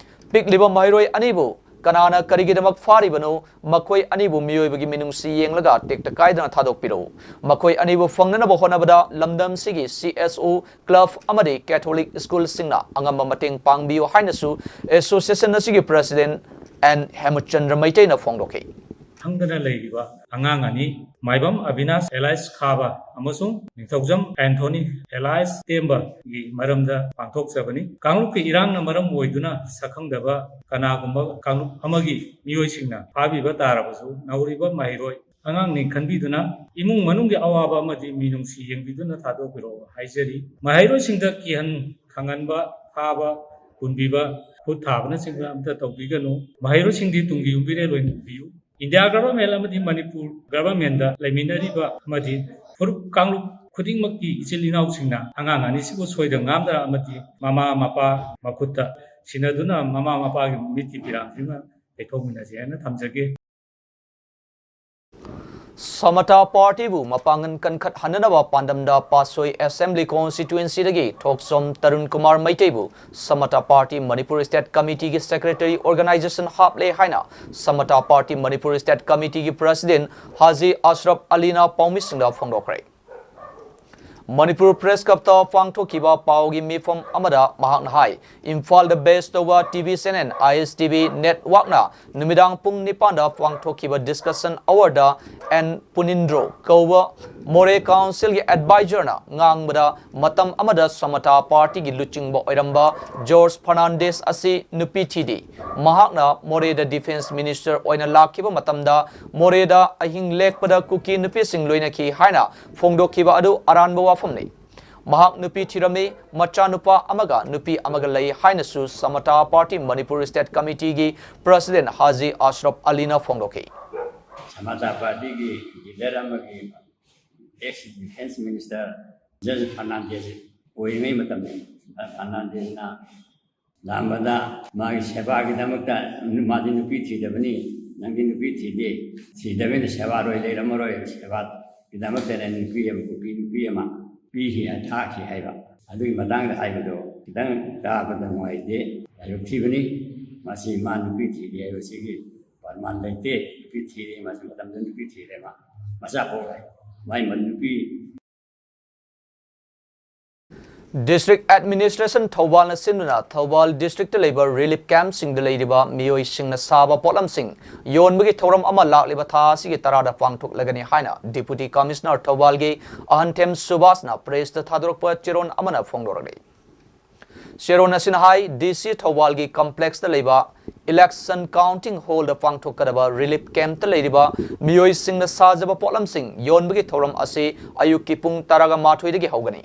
ꯄꯤꯛꯂꯤꯕ ꯃꯍꯩꯔꯣꯏ ꯑꯅꯤꯕꯨ ꯀꯅꯥꯅ ꯀꯔꯤꯒꯤꯗꯃꯛ ꯐꯥꯔꯤꯕꯅꯣ? ꯃꯈꯣꯏ ꯑꯅꯤꯕꯨ ꯃꯤꯑꯣꯏꯕꯒꯤ ꯃꯤꯅꯨꯡꯁꯤ ꯌꯦꯡꯂꯒ ꯇꯦꯛꯇ ꯀꯥꯏꯗꯅ ꯊꯥꯗꯣꯛꯄꯤꯔꯛꯎ꯫ ꯃꯈꯣꯏ ꯑꯅꯤꯕꯨ ꯐꯪꯅꯅꯕ ꯍꯣꯠꯅꯕꯗ ꯂꯝꯗꯝꯁꯤꯒꯤ C S O, club ꯑꯃꯗꯤ Catholic schoolꯁꯤꯡꯅ ꯑꯉꯝꯕ ꯃꯇꯦꯡ ꯄꯥꯡꯕꯤꯌꯨ ꯍꯥꯏꯅꯁꯨ association ꯑꯁꯤꯒꯤ president ꯑꯦꯟ ꯍꯦꯃꯆꯟꯗ꯭ꯔ ꯃꯩꯇꯩꯅ ꯐꯣꯡꯗꯣꯛꯈꯤ꯫ ꯈꯪꯗꯅ ꯂꯩꯔꯤꯕ ꯑꯉꯥꯡ ꯑꯅꯤ, ꯃꯥꯏꯕꯝ ꯑꯕꯤꯅꯥꯁ alias ꯈꯥꯕ ꯑꯃꯁꯨꯡ ꯅꯤꯡꯊꯧꯖꯝ ꯑꯦꯟꯊꯣꯅꯤ alias ꯇꯦꯝꯕꯒꯤ ꯃꯔꯝꯗ ꯄꯥꯡꯊꯣꯛꯆꯕꯅꯤ꯫ ꯀꯥꯡꯂꯨꯞꯀꯤ ꯏꯔꯥꯡꯅ ꯃꯔꯝ ꯑꯣꯏꯗꯨꯅ ꯁꯛꯈꯪꯗꯕ ꯀꯅꯥꯒꯨꯝꯕ ꯀꯥꯡꯂꯨꯞ ꯑꯃꯒꯤ ꯃꯤꯑꯣꯏꯁꯤꯡꯅ ꯐꯥꯕꯤꯕ ꯇꯥꯔꯕꯁꯨ, ꯅꯧꯔꯤꯕ ꯃꯍꯩꯔꯣꯏ ꯑꯉꯥꯡꯅꯤ ꯈꯟꯕꯤꯗꯨꯅ ꯏꯃꯨꯡ ꯃꯅꯨꯡꯒꯤ ꯑꯋꯥꯕ ꯑꯃꯗꯤ ꯃꯤꯅꯨꯡꯁꯤ ꯌꯦꯡꯕꯤꯗꯨꯅ ꯊꯥꯗꯣꯛꯄꯤꯔꯛꯎ ꯍꯥꯏꯖꯔꯤ꯫ ꯃꯍꯩꯔꯣꯏꯁꯤꯡꯗ ꯀꯤꯍꯟ ꯊꯥꯡꯍꯟꯕ, ꯊꯥꯕ, ꯍꯨꯟꯕꯤꯕ, ꯈꯨꯠ ꯊꯥꯕꯅꯆꯤꯡꯕ ꯑꯝꯇ ꯇꯧꯕꯤꯒꯅꯨ꯫ ꯃꯍꯩꯔꯣꯏꯁꯤꯡꯗꯤ ꯇꯨꯡꯒꯤ ꯌꯨꯝꯕꯤꯔꯦꯜ ꯑꯣꯏꯅ ꯎꯕꯤꯌꯨ꯫ ꯏꯟꯗꯤꯌꯥ ꯒꯚꯔꯟꯃꯦꯟ ꯑꯃꯗꯤ ꯃꯅꯤꯄꯨꯔ ꯒꯚꯔꯟꯃꯦꯟꯗ ꯂꯩꯃꯤꯟꯅꯔꯤꯕ ꯑꯃꯗꯤ ꯐꯨꯔꯨꯞ ꯀꯥꯡꯂꯨꯞ ꯈꯨꯗꯤꯡꯃꯛꯀꯤ ꯏꯆꯤꯜ ꯏꯅꯥꯎꯁꯤꯡꯅ ꯑꯉꯥꯡ ꯑꯅꯤꯁꯤꯕꯨ ꯁꯣꯏꯗ ꯉꯥꯝꯗ ꯑꯃꯗꯤ ꯃꯃꯥ ꯃꯄꯥ ꯃꯈꯨꯠꯇ ꯁꯤꯟꯅꯗꯨꯅ ꯃꯃꯥ ꯃꯄꯥꯒꯤ ꯃꯤꯠꯀꯤ ꯄꯤꯔꯥꯡꯁꯤꯃ ꯂꯩꯊꯣꯛꯃꯤꯟꯅꯁꯤ ꯍꯥꯏꯅ ꯊꯝꯖꯒꯦ꯫ ꯁꯃꯇꯥ ꯄꯥꯔꯇꯤꯕꯨ ꯃꯄꯥꯡꯒꯜ ꯀꯟꯈꯠꯍꯟꯅꯅꯕ ꯄꯥꯟꯗꯝꯗ ꯄꯥꯠꯁꯣꯏ ꯑꯦꯁꯦꯝꯕ꯭ꯂꯤ ꯀꯣꯟꯁꯇꯤꯇ꯭ꯋꯦꯟꯁꯤꯗꯒꯤ ꯊꯣꯛꯆꯣꯝ ꯇꯔꯨꯟ ꯀꯨꯃꯥꯔ ꯃꯩꯇꯩꯕꯨ ꯁꯃꯇꯥ ꯄꯥꯔꯇꯤ ꯃꯅꯤꯄꯨꯔ ꯁ꯭ꯇꯦꯠ ꯀꯃꯤꯇꯤꯒꯤ ꯁꯦꯀ꯭ꯔꯦꯇꯔꯤ ꯑꯣꯔꯒꯅꯥꯏꯖꯦꯁꯟ ꯍꯥꯞꯂꯦ ꯍꯥꯏꯅ ꯁꯃꯇꯥ ꯄꯥꯔꯇꯤ ꯃꯅꯤꯄꯨꯔ ꯁ꯭ꯇꯦꯠ ꯀꯃꯤꯇꯤꯒꯤ ꯄ꯭ꯔꯁꯤꯗꯦꯟ ꯍꯥꯖꯤ ꯑꯁꯔꯐ ꯑꯂꯤꯅ ꯄꯥꯎꯃꯤꯁꯤꯡꯗ ꯐꯣꯡꯗꯣꯛꯈ꯭ꯔꯦ꯫ ꯃꯅꯤꯄꯨꯔ ꯄ꯭ꯔꯦꯁ ꯀ꯭ꯂꯕꯇ ꯄꯥꯡꯊꯣꯛꯈꯤꯕ ꯄꯥꯎꯒꯤ ꯃꯤꯐꯝ ꯑꯃꯗ ꯃꯍꯥꯛꯅ ꯍꯥꯏ, ꯏꯝꯐꯥꯜꯗ ꯕꯦꯁ ꯇꯧꯕ ꯇꯤ ꯚꯤ ꯆꯦꯅꯦꯜ ꯑꯥꯏ ꯑꯦꯁ ꯇꯤ ꯚꯤ ꯅꯦꯠꯋꯥꯔꯛꯅ ꯅꯨꯃꯤꯗꯥꯡ ꯄꯨꯡ ꯅꯤꯄꯥꯟꯗ ꯄꯥꯡꯊꯣꯛꯈꯤꯕ ꯗꯤꯁꯀꯁꯟ ꯑꯋꯥꯔꯗ ꯑꯦꯟ ꯄꯨꯅꯤꯟꯗ꯭ꯔꯣ ꯀꯧꯕ ꯃꯣꯔꯦ ꯀꯥꯎꯟꯁꯤꯜꯒꯤ ꯑꯦꯗꯚꯥꯏꯖꯔꯅ ꯉꯥꯡꯕꯗ ꯃꯇꯝ ꯑꯃꯗ ꯁꯃꯇꯥ ꯄꯥꯔꯇꯤꯒꯤ ꯂꯨꯆꯤꯡꯕ ꯑꯣꯏꯔꯝꯕ ꯖꯣꯔꯖ ꯐꯔꯅꯥꯟꯗꯦꯁ ꯑꯁꯤ ꯅꯨꯄꯤ ꯊꯤꯗꯦ꯫ ꯃꯍꯥꯛꯅ ꯃꯣꯔꯦꯗ ꯗꯤꯐꯦꯟꯁ ꯃꯤꯅꯤꯁꯇꯔ ꯑꯣꯏꯅ ꯂꯥꯛꯈꯤꯕ ꯃꯇꯝꯗ ꯃꯣꯔꯦꯗ ꯑꯍꯤꯡ ꯂꯦꯛꯄꯗ ꯀꯨꯀꯤ ꯅꯨꯄꯤꯁꯤꯡ ꯂꯣꯏꯅꯈꯤ ꯍꯥꯏꯅ ꯐꯣꯡꯗꯣꯛꯈꯤꯕ ꯑꯗꯨ ꯑꯔꯥꯟꯕ ꯋꯥꯐꯝꯅꯤ꯫ ꯃꯍꯥꯛ ꯅꯨꯄꯤ ꯊꯤꯔꯝꯃꯤ, ꯃꯆꯥꯅꯨꯄꯥ ꯑꯃꯒ ꯅꯨꯄꯤ ꯑꯃꯒ ꯂꯩ ꯍꯥꯏꯅꯁꯨ ꯁꯃꯇꯥ ꯄꯥꯔꯇꯤ ꯃꯅꯤꯄꯨꯔ ꯁ꯭ꯇꯦꯠ ꯀꯃꯤꯇꯤꯒꯤ ꯄ꯭ꯔꯁꯤꯗꯦꯟ ꯍꯥꯖꯤ ꯑꯁꯔꯐ ꯑꯂꯤꯅ ꯐꯣꯡꯗꯣꯛꯈꯤ꯫ ꯁꯃꯇꯥ ꯄꯥꯔꯇꯤꯒꯤ ꯂꯤꯗꯔ ꯑꯃꯒꯤ X defence minister George Fernandes ꯑꯣꯏꯔꯤꯉꯩ ꯃꯇꯝꯗ ꯐꯔꯅꯥꯟꯗꯦꯁꯅ ꯂꯥꯛꯑꯝꯕꯗ ꯃꯥꯒꯤ ꯁꯦꯕꯥꯒꯤꯗꯃꯛꯇ ꯃꯥꯗꯤ ꯅꯨꯄꯤ ꯊꯤꯗꯕꯅꯤ, ꯅꯪꯗꯤ ꯅꯨꯄꯤ ꯊꯤꯗꯦ, ꯊꯤꯗꯕꯅꯤꯅ ꯁꯦꯕꯥꯔꯣꯏ ꯂꯩꯔꯝꯃꯔꯣꯏ, ꯁꯦꯕꯥꯒꯤꯗꯃꯛꯇꯅ ꯅꯨꯄꯤ ꯑꯃ, ꯀꯨꯀꯤ ꯅꯨꯄꯤ ꯑꯃ ꯄꯤꯈꯤ, ꯊꯥꯈꯤ ꯍꯥꯏꯕ꯫ ꯑꯗꯨꯒꯤ ꯃꯇꯥꯡꯗ ꯍꯥꯏꯕꯗꯣ ꯈꯤꯇꯪ ꯇꯥꯕꯗ ꯅꯨꯡꯉꯥꯏꯇꯦ꯫ ꯂꯥꯏꯕꯛ ꯊꯤꯕꯅꯤ꯫ ꯃꯁꯤ ꯃꯥ ꯅꯨꯄꯤ ꯊꯤꯗꯦ ꯍꯥꯏꯕꯁꯤꯒꯤ ꯄ꯭ꯔꯃꯥꯟ ꯂꯩꯇꯦ꯫ ꯅꯨꯄꯤ ꯊꯤꯔꯦ, ꯃꯁꯤ ꯃꯇꯝꯗ ꯅꯨꯄꯤ ꯊꯤꯔꯦ ꯃꯥ꯫ ꯃꯆꯥ ꯄꯣꯛꯂꯦ꯫ ꯃꯥꯏ ꯃ-, ꯅꯨꯄꯤ District Administration ꯊꯧꯕꯥꯜꯅ ꯁꯤꯟꯗꯨꯅ ꯊꯧꯕꯥꯜ district ꯇ ꯂꯩꯕ relief camp ꯁꯤꯡꯗ ꯂꯩꯔꯤꯕ ꯃꯤꯑꯣꯏꯁꯤꯡꯅ ꯁꯥꯕ ꯄꯣꯠꯂꯝꯁꯤꯡ ꯌꯣꯟꯕꯒꯤ ꯊꯧꯔꯝ ꯑꯃ ꯂꯥꯛꯂꯤꯕ ꯊꯥ ꯑꯁꯤꯒꯤ ꯇꯔꯥꯗ ꯄꯥꯡꯊꯣꯛꯂꯒꯅꯤ ꯍꯥꯏꯅ Deputy Commissioner ꯊꯧꯕꯥꯜꯒꯤ ꯑꯍꯟꯊꯦꯝ ꯁꯨꯕꯥꯁꯅ press ꯇ ꯊꯥꯗꯣꯔꯛꯄ ꯆꯦꯔꯣꯜ ꯑꯃꯅ ꯐꯣꯡꯗꯣꯔꯛꯂꯤ꯫ ꯆꯦꯔꯣꯟ ꯑꯁꯤꯅ ꯍꯥꯏ, ꯗꯤ ꯁꯤ ꯊꯧꯕꯥꯜꯒꯤ complexꯇ ꯂꯩꯕ election counting hallꯗ ꯄꯥꯡꯊꯣꯛꯀꯗꯕ relief campꯇ ꯂꯩꯔꯤꯕ ꯃꯤꯑꯣꯏꯁꯤꯡꯅ ꯁꯥꯖꯕ ꯄꯣꯠꯂꯝꯁꯤꯡ ꯌꯣꯟꯕꯒꯤ ꯊꯧꯔꯝ ꯑꯁꯤ ꯑꯌꯨꯛꯀꯤ ꯄꯨꯡ ꯇꯔꯥꯒ ꯃꯥꯊꯣꯏꯗꯒꯤ ꯍꯧꯒꯅꯤ꯫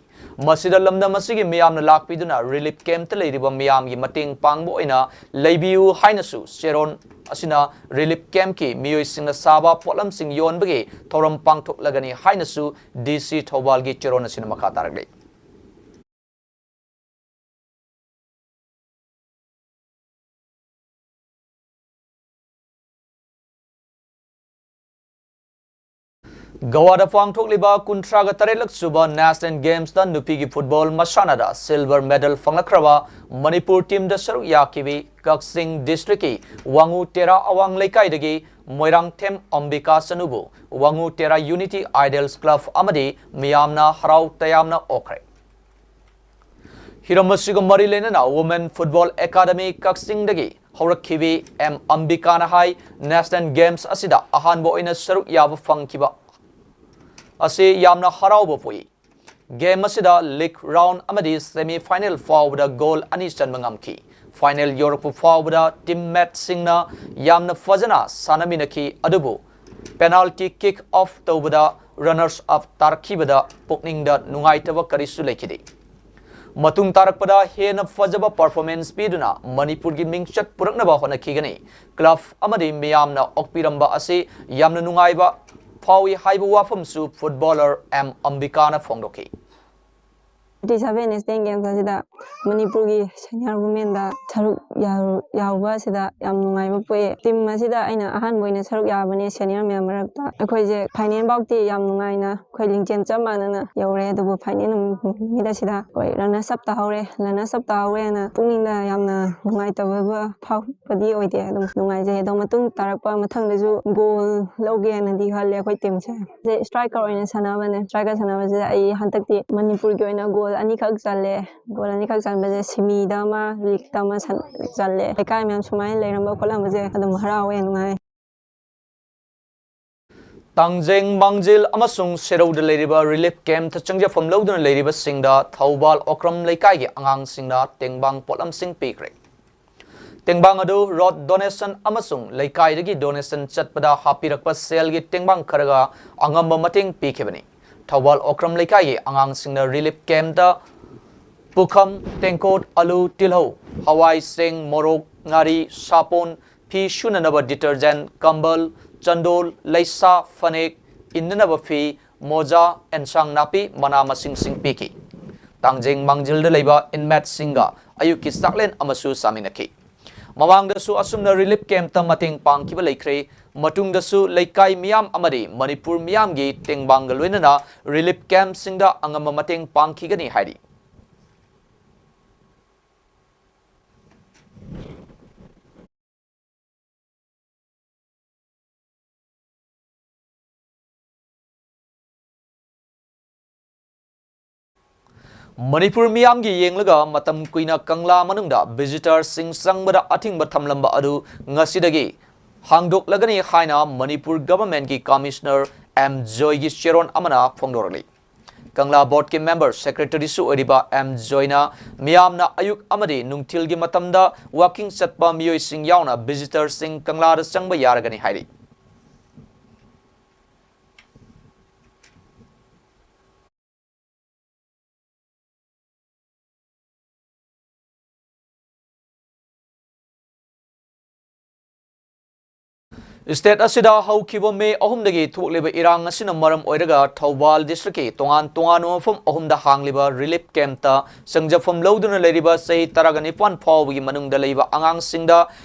ꯃꯁꯤꯗ ꯂꯝꯗꯝ ꯑꯁꯤꯒꯤ ꯃꯤꯌꯥꯝꯅ ꯂꯥꯛꯄꯤꯗꯨꯅ relief campꯇ ꯂꯩꯔꯤꯕ ꯃꯤꯌꯥꯝꯒꯤ ꯃꯇꯦꯡ ꯄꯥꯡꯕ ꯑꯣꯏꯅ ꯂꯩꯕꯤꯌꯨ ꯍꯥꯏꯅꯁꯨ ꯆꯦꯔꯣꯟ ꯑꯁꯤꯅ relief campꯀꯤ ꯃꯤꯑꯣꯏꯁꯤꯡꯅ ꯁꯥꯕ ꯄꯣꯠꯂꯝꯁꯤꯡ ꯌꯣꯟꯕꯒꯤ ꯊꯧꯔꯝ ꯄꯥꯡꯊꯣꯛꯂꯒꯅꯤ ꯍꯥꯏꯅꯁꯨ ꯗꯤ ꯁꯤ ꯊꯧꯕꯥꯜꯒꯤ ꯆꯦꯔꯣꯟ ꯑꯁꯤꯅ ꯃꯈꯥ ꯇꯥꯔꯛꯂꯤ꯫ ꯒꯋꯥꯗ ꯄꯥꯡꯊꯣꯛꯂꯤꯕ ꯀꯨꯟꯊ꯭ꯔꯥꯒ ꯇꯔꯦꯠꯂꯛ ꯁꯨꯕ National Gamesꯇ ꯅꯨꯄꯤꯒꯤ football ꯃꯁꯥꯟꯅꯗ silver medal ꯐꯪꯂꯛꯈ꯭ꯔꯕ ꯃꯅꯤꯄꯨꯔ teamꯗ ꯁꯔꯨꯛ ꯌꯥꯈꯤꯕꯤ ꯀꯛꯆꯤꯡ districtꯀꯤ ꯋꯥꯉꯨ ꯇꯦꯔꯥ ꯑꯋꯥꯡ ꯂꯩꯀꯥꯏꯗꯒꯤ ꯃꯣꯏꯔꯥꯡꯊꯦꯝ ꯑꯝꯕꯤꯀꯥ ꯆꯅꯨꯕꯨ ꯋꯥꯉꯨ ꯇꯦꯔꯥ Unity Idols Club ꯑꯃꯗꯤ ꯃꯤꯌꯥꯝꯅ ꯍꯔꯥꯎ ꯇꯌꯥꯝꯅ ꯑꯣꯛꯈ꯭ꯔꯦ꯫ ꯍꯤꯔꯝ ꯑꯁꯤꯒ ꯃꯔꯤ ꯂꯩꯅꯅ Women Football Academy ꯀꯛꯆꯤꯡꯗꯒꯤ ꯍꯧꯔꯛꯈꯤꯕꯤ ꯑꯦꯝ ꯑꯝꯕꯤꯀꯥꯅ ꯍꯥꯏ, National Games ꯑꯁꯤꯗ ꯑꯍꯥꯟꯕ ꯑꯣꯏꯅ ꯁꯔꯨꯛ ꯌꯥꯕ ꯐꯪꯈꯤꯕ ꯑꯁꯤ ꯌꯥꯝꯅ ꯍꯔꯥꯎꯕ ꯄꯣꯛꯏ꯫ Game ꯑꯁꯤꯗ league round ꯑꯃꯗꯤ semi final ꯐꯥꯎꯕꯗ goal ꯑꯅꯤ ꯆꯟꯕ ꯉꯝꯈꯤ꯫ Final ꯌꯧꯔꯛꯄ ꯐꯥꯎꯕꯗ teammateꯁꯤꯡꯅ ꯌꯥꯝꯅ ꯐꯖꯅ ꯁꯥꯟꯅꯃꯤꯟꯅꯈꯤ, ꯑꯗꯨꯕꯨ penalty kick off ꯇꯧꯕꯗ runners up ꯇꯥꯔꯛꯈꯤꯕꯗ ꯄꯨꯛꯅꯤꯡꯗ ꯅꯨꯡꯉꯥꯏꯇꯕ ꯀꯔꯤꯁꯨ ꯂꯩꯈꯤꯗꯦ꯫ ꯃꯇꯨꯡ ꯇꯥꯔꯛꯄꯗ ꯍꯦꯟꯅ ꯐꯖꯕ performance ꯄꯤꯗꯨꯅ ꯃꯅꯤꯄꯨꯔꯒꯤ ꯃꯤꯡꯆꯠ ꯄꯨꯔꯛꯅꯕ ꯍꯣꯠꯅꯈꯤꯒꯅꯤ꯫ Club ꯑꯃꯗꯤ ꯃꯤꯌꯥꯝꯅ ꯑꯣꯛꯄꯤꯔꯝꯕ ꯑꯁꯤ ꯌꯥꯝꯅ ꯅꯨꯡꯉꯥꯏꯕ ꯐꯥꯎꯏ ꯍꯥꯏꯕ ꯋꯥꯐꯝꯁꯨ footballer ꯑꯦꯝ ꯑꯝꯕꯤꯀꯥꯅ ꯐꯣꯡꯗꯣꯛꯈꯤ꯫ Twenty seven Asian Games ꯑꯁꯤꯗ ꯃꯅꯤꯄꯨꯔꯒꯤ senior womenꯗ ꯁꯔꯨꯛ ꯌꯥꯎ-, ꯌꯥꯎꯕ ꯑꯁꯤꯗ ꯌꯥꯝ ꯅꯨꯡꯉꯥꯏꯕ ꯄꯣꯛꯑꯦ꯫ Team ꯑꯁꯤꯗ ꯑꯩꯅ ꯑꯍꯥꯟꯕ ꯑꯣꯏꯅ ꯁꯔꯨꯛ ꯌꯥꯕꯅꯦ senior ꯃꯌꯥꯝ ꯃꯔꯛꯇ꯫ ꯑꯩꯈꯣꯏꯁꯦ final ꯐꯥꯎꯇꯤ ꯌꯥꯝ ꯅꯨꯡꯉꯥꯏꯅ ꯑꯩꯈꯣꯏ ꯂꯤꯡꯖꯦꯜ ꯆꯞ ꯃꯥꯟꯅꯅ ꯌꯧꯔꯦ, ꯑꯗꯨꯕꯨ final ꯅꯨꯃꯤꯠ ꯑꯁꯤꯗ ꯑꯩꯈꯣꯏ runners up ꯇꯥꯍꯧꯔꯦ꯫ Runners up ꯇꯥꯍꯧꯔꯦꯅ ꯄꯨꯛꯅꯤꯡꯗ ꯌꯥꯝꯅ ꯅꯨꯡꯉꯥꯏꯇꯕ ꯐꯥꯎꯕꯗꯤ ꯑꯣꯏꯗꯦ, ꯑꯗꯨꯝ ꯅꯨꯡꯉꯥꯏꯖꯩ꯫ ꯑꯗꯣ ꯃꯇꯨꯡ ꯇꯥꯔꯛꯄ ꯃꯊꯪꯗꯁꯨ goal ꯂꯧꯒꯦꯅꯗꯤ ꯈꯜꯂꯦ ꯑꯩꯈꯣꯏ teamꯁꯦ꯫ ꯑꯩꯁꯦ striker ꯑꯣꯏꯅ ꯁꯥꯟꯅꯕꯅꯦ꯫ Striker ꯁꯥꯟꯅꯕꯁꯤꯗ ꯑꯩ ꯍꯟꯗꯛꯇꯤ ꯃꯅꯤꯄꯨꯔꯒꯤ ꯑꯣꯏꯅ goal ꯑꯅꯤꯈꯛ ꯆꯜꯂꯦ꯫ Goal ꯑꯅꯤꯈꯛ ꯆꯟꯕꯁꯦ semiꯗ ꯑꯃ, leagueꯇ ꯑꯃ ꯁꯟ-, ꯆꯜꯂꯦ꯫ ꯂꯩꯀꯥꯏ ꯃꯌꯥꯝ ꯁꯨꯃꯥꯏꯅ ꯂꯩꯔꯝꯕ ꯈꯣꯠꯂꯝꯕꯁꯦ ꯑꯗꯨꯝ ꯍꯔꯥꯎꯋꯦ, ꯅꯨꯡꯉꯥꯏ꯫ ꯇꯥꯡꯖꯦꯡ, ꯃꯥꯡꯖꯤꯜ ꯑꯃꯁꯨꯡ ꯁꯦꯔꯧꯗ ꯂꯩꯔꯤꯕ relief campꯇ ꯆꯪꯖꯐꯝ ꯂꯧꯗꯨꯅ ꯂꯩꯔꯤꯕꯁꯤꯡꯗ ꯊꯧꯕꯥꯜ ꯑꯣꯀ꯭ꯔꯝ ꯂꯩꯀꯥꯏꯒꯤ ꯑꯉꯥꯡꯁꯤꯡꯅ ꯇꯦꯡꯕꯥꯡ ꯄꯣꯠꯂꯝꯁꯤꯡ ꯄꯤꯈ꯭ꯔꯦ꯫ ꯇꯦꯡꯕꯥꯡ ꯑꯗꯨ road donation ꯑꯃꯁꯨꯡ ꯂꯩꯀꯥꯏꯗꯒꯤ donation ꯆꯠꯄꯗ ꯍꯥꯞꯄꯤꯔꯛꯄ ꯁꯦꯜꯒꯤ ꯇꯦꯡꯕꯥꯡ ꯈꯔꯒ ꯑꯉꯝꯕ ꯃꯇꯦꯡ ꯄꯤꯈꯤꯕꯅꯤ꯫ ꯊꯧꯕꯥꯜ ꯑꯣꯀ꯭ꯔꯝ ꯂꯩꯀꯥꯏꯒꯤ ꯑꯉꯥꯡꯁꯤꯡꯅ relief campꯇ ꯄꯨꯈꯝ, ꯇꯦꯡꯀꯣꯠ, ꯑꯂꯨ, ꯇꯤꯜꯍꯧ, ꯍꯋꯥꯏ, ꯆꯦꯡ, ꯃꯣꯔꯣꯛ, ꯉꯥꯔꯤ, ꯁꯥꯄꯣꯟ, ꯐꯤ ꯁꯨꯅꯅꯕ detergent, ꯀꯝꯕꯜ, ꯆꯟꯗꯣꯜ, ꯂꯩꯁꯥ, ꯐꯅꯦꯛ, ꯏꯟꯅꯅꯕ ꯐꯤ, ꯃꯣꯖꯥ, ꯑꯦꯟꯁꯥꯡ ꯅꯥꯄꯤ, ꯃꯅꯥ ꯃꯁꯤꯡꯁꯤꯡ ꯄꯤꯈꯤ꯫ ꯇꯥꯡꯖꯦꯡ ꯃꯥꯡꯖꯤꯜꯗ ꯂꯩꯕ inmateꯁꯤꯡꯒ ꯑꯌꯨꯛꯀꯤ ꯆꯥꯛꯂꯦꯟ ꯑꯃꯁꯨ ꯆꯥꯃꯤꯟꯅꯈꯤ꯫ ꯃꯃꯥꯡꯗꯁꯨ ꯑꯁꯨꯝꯅ relief campꯇ ꯃꯇꯦꯡ ꯄꯥꯡꯈꯤꯕ ꯂꯩꯈ꯭ꯔꯦ꯫ ꯃꯇꯨꯡꯗꯁꯨ ꯂꯩꯀꯥꯏ ꯃꯤꯌꯥꯝ ꯑꯃꯗꯤ ꯃꯅꯤꯄꯨꯔ ꯃꯤꯌꯥꯝꯒꯤ ꯇꯦꯡꯕꯥꯡꯒ ꯂꯣꯏꯅꯅ relief campꯁꯤꯡꯗ ꯑꯉꯝꯕ ꯃꯇꯦꯡ ꯄꯥꯡꯈꯤꯒꯅꯤ ꯍꯥꯏꯔꯤ꯫ ꯃꯅꯤꯄꯨꯔ ꯃꯤꯌꯥꯝꯒꯤ ꯌꯦꯡꯂꯒ ꯃꯇꯝ ꯀꯨꯏꯅ ꯀꯪꯂꯥ ꯃꯅꯨꯡꯗ visitorꯁꯤꯡ ꯆꯪꯕꯗ ꯑꯊꯤꯡꯕ ꯊꯝꯂꯝꯕ ꯑꯗꯨ ꯉꯁꯤꯗꯒꯤ ꯍꯥꯡꯗꯣꯛꯂꯒꯅꯤ ꯍꯥꯏꯅ ꯃꯅꯤꯄꯨꯔ governmentꯀꯤ commissioner ꯑꯦꯝ ꯖꯣꯏꯒꯤ ꯆꯦꯔꯣꯟ ꯑꯃꯅ ꯐꯣꯡꯗꯣꯔꯛꯂꯤ꯫ ꯀꯪꯂꯥ boardꯀꯤ member secretaryꯁꯨ ꯑꯣꯏꯔꯤꯕ ꯑꯦꯝ ꯖꯣꯏꯅ ꯃꯤꯌꯥꯝꯅ ꯑꯌꯨꯛ ꯑꯃꯗꯤ ꯅꯨꯡꯊꯤꯜꯒꯤ ꯃꯇꯝꯗ walking ꯆꯠꯄ ꯃꯤꯑꯣꯏꯁꯤꯡ ꯌꯥꯎꯅ visitorꯁꯤꯡ ꯀꯪꯂꯥꯗ ꯆꯪꯕ ꯌꯥꯔꯒꯅꯤ ꯍꯥꯏꯔꯤ꯫ State ꯑꯁꯤꯗ ꯍꯧꯈꯤꯕ ꯃꯦ ꯑꯍꯨꯝꯗꯒꯤ ꯊꯣꯛꯂꯤꯕ ꯏꯔꯥꯡ ꯑꯁꯤꯅ ꯃꯔꯝ ꯑꯣꯏꯔꯒ ꯊꯧꯕꯥꯜ districtꯀꯤ ꯇꯣꯉꯥꯟ ꯇꯣꯉꯥꯟꯕ ꯃꯐꯝ ꯑꯍꯨꯝꯗ ꯍꯥꯡꯂꯤꯕ relief campꯇ ꯆꯪꯖꯐꯝ ꯂꯧꯗꯨꯅ ꯂꯩꯔꯤꯕ ꯆꯍꯤ ꯇꯔꯥꯒ ꯅꯤꯄꯥꯟ ꯐꯥꯎꯕꯒꯤ ꯃꯅꯨꯡꯗ ꯂꯩꯕ ꯑꯉꯥꯡꯁꯤꯡꯗ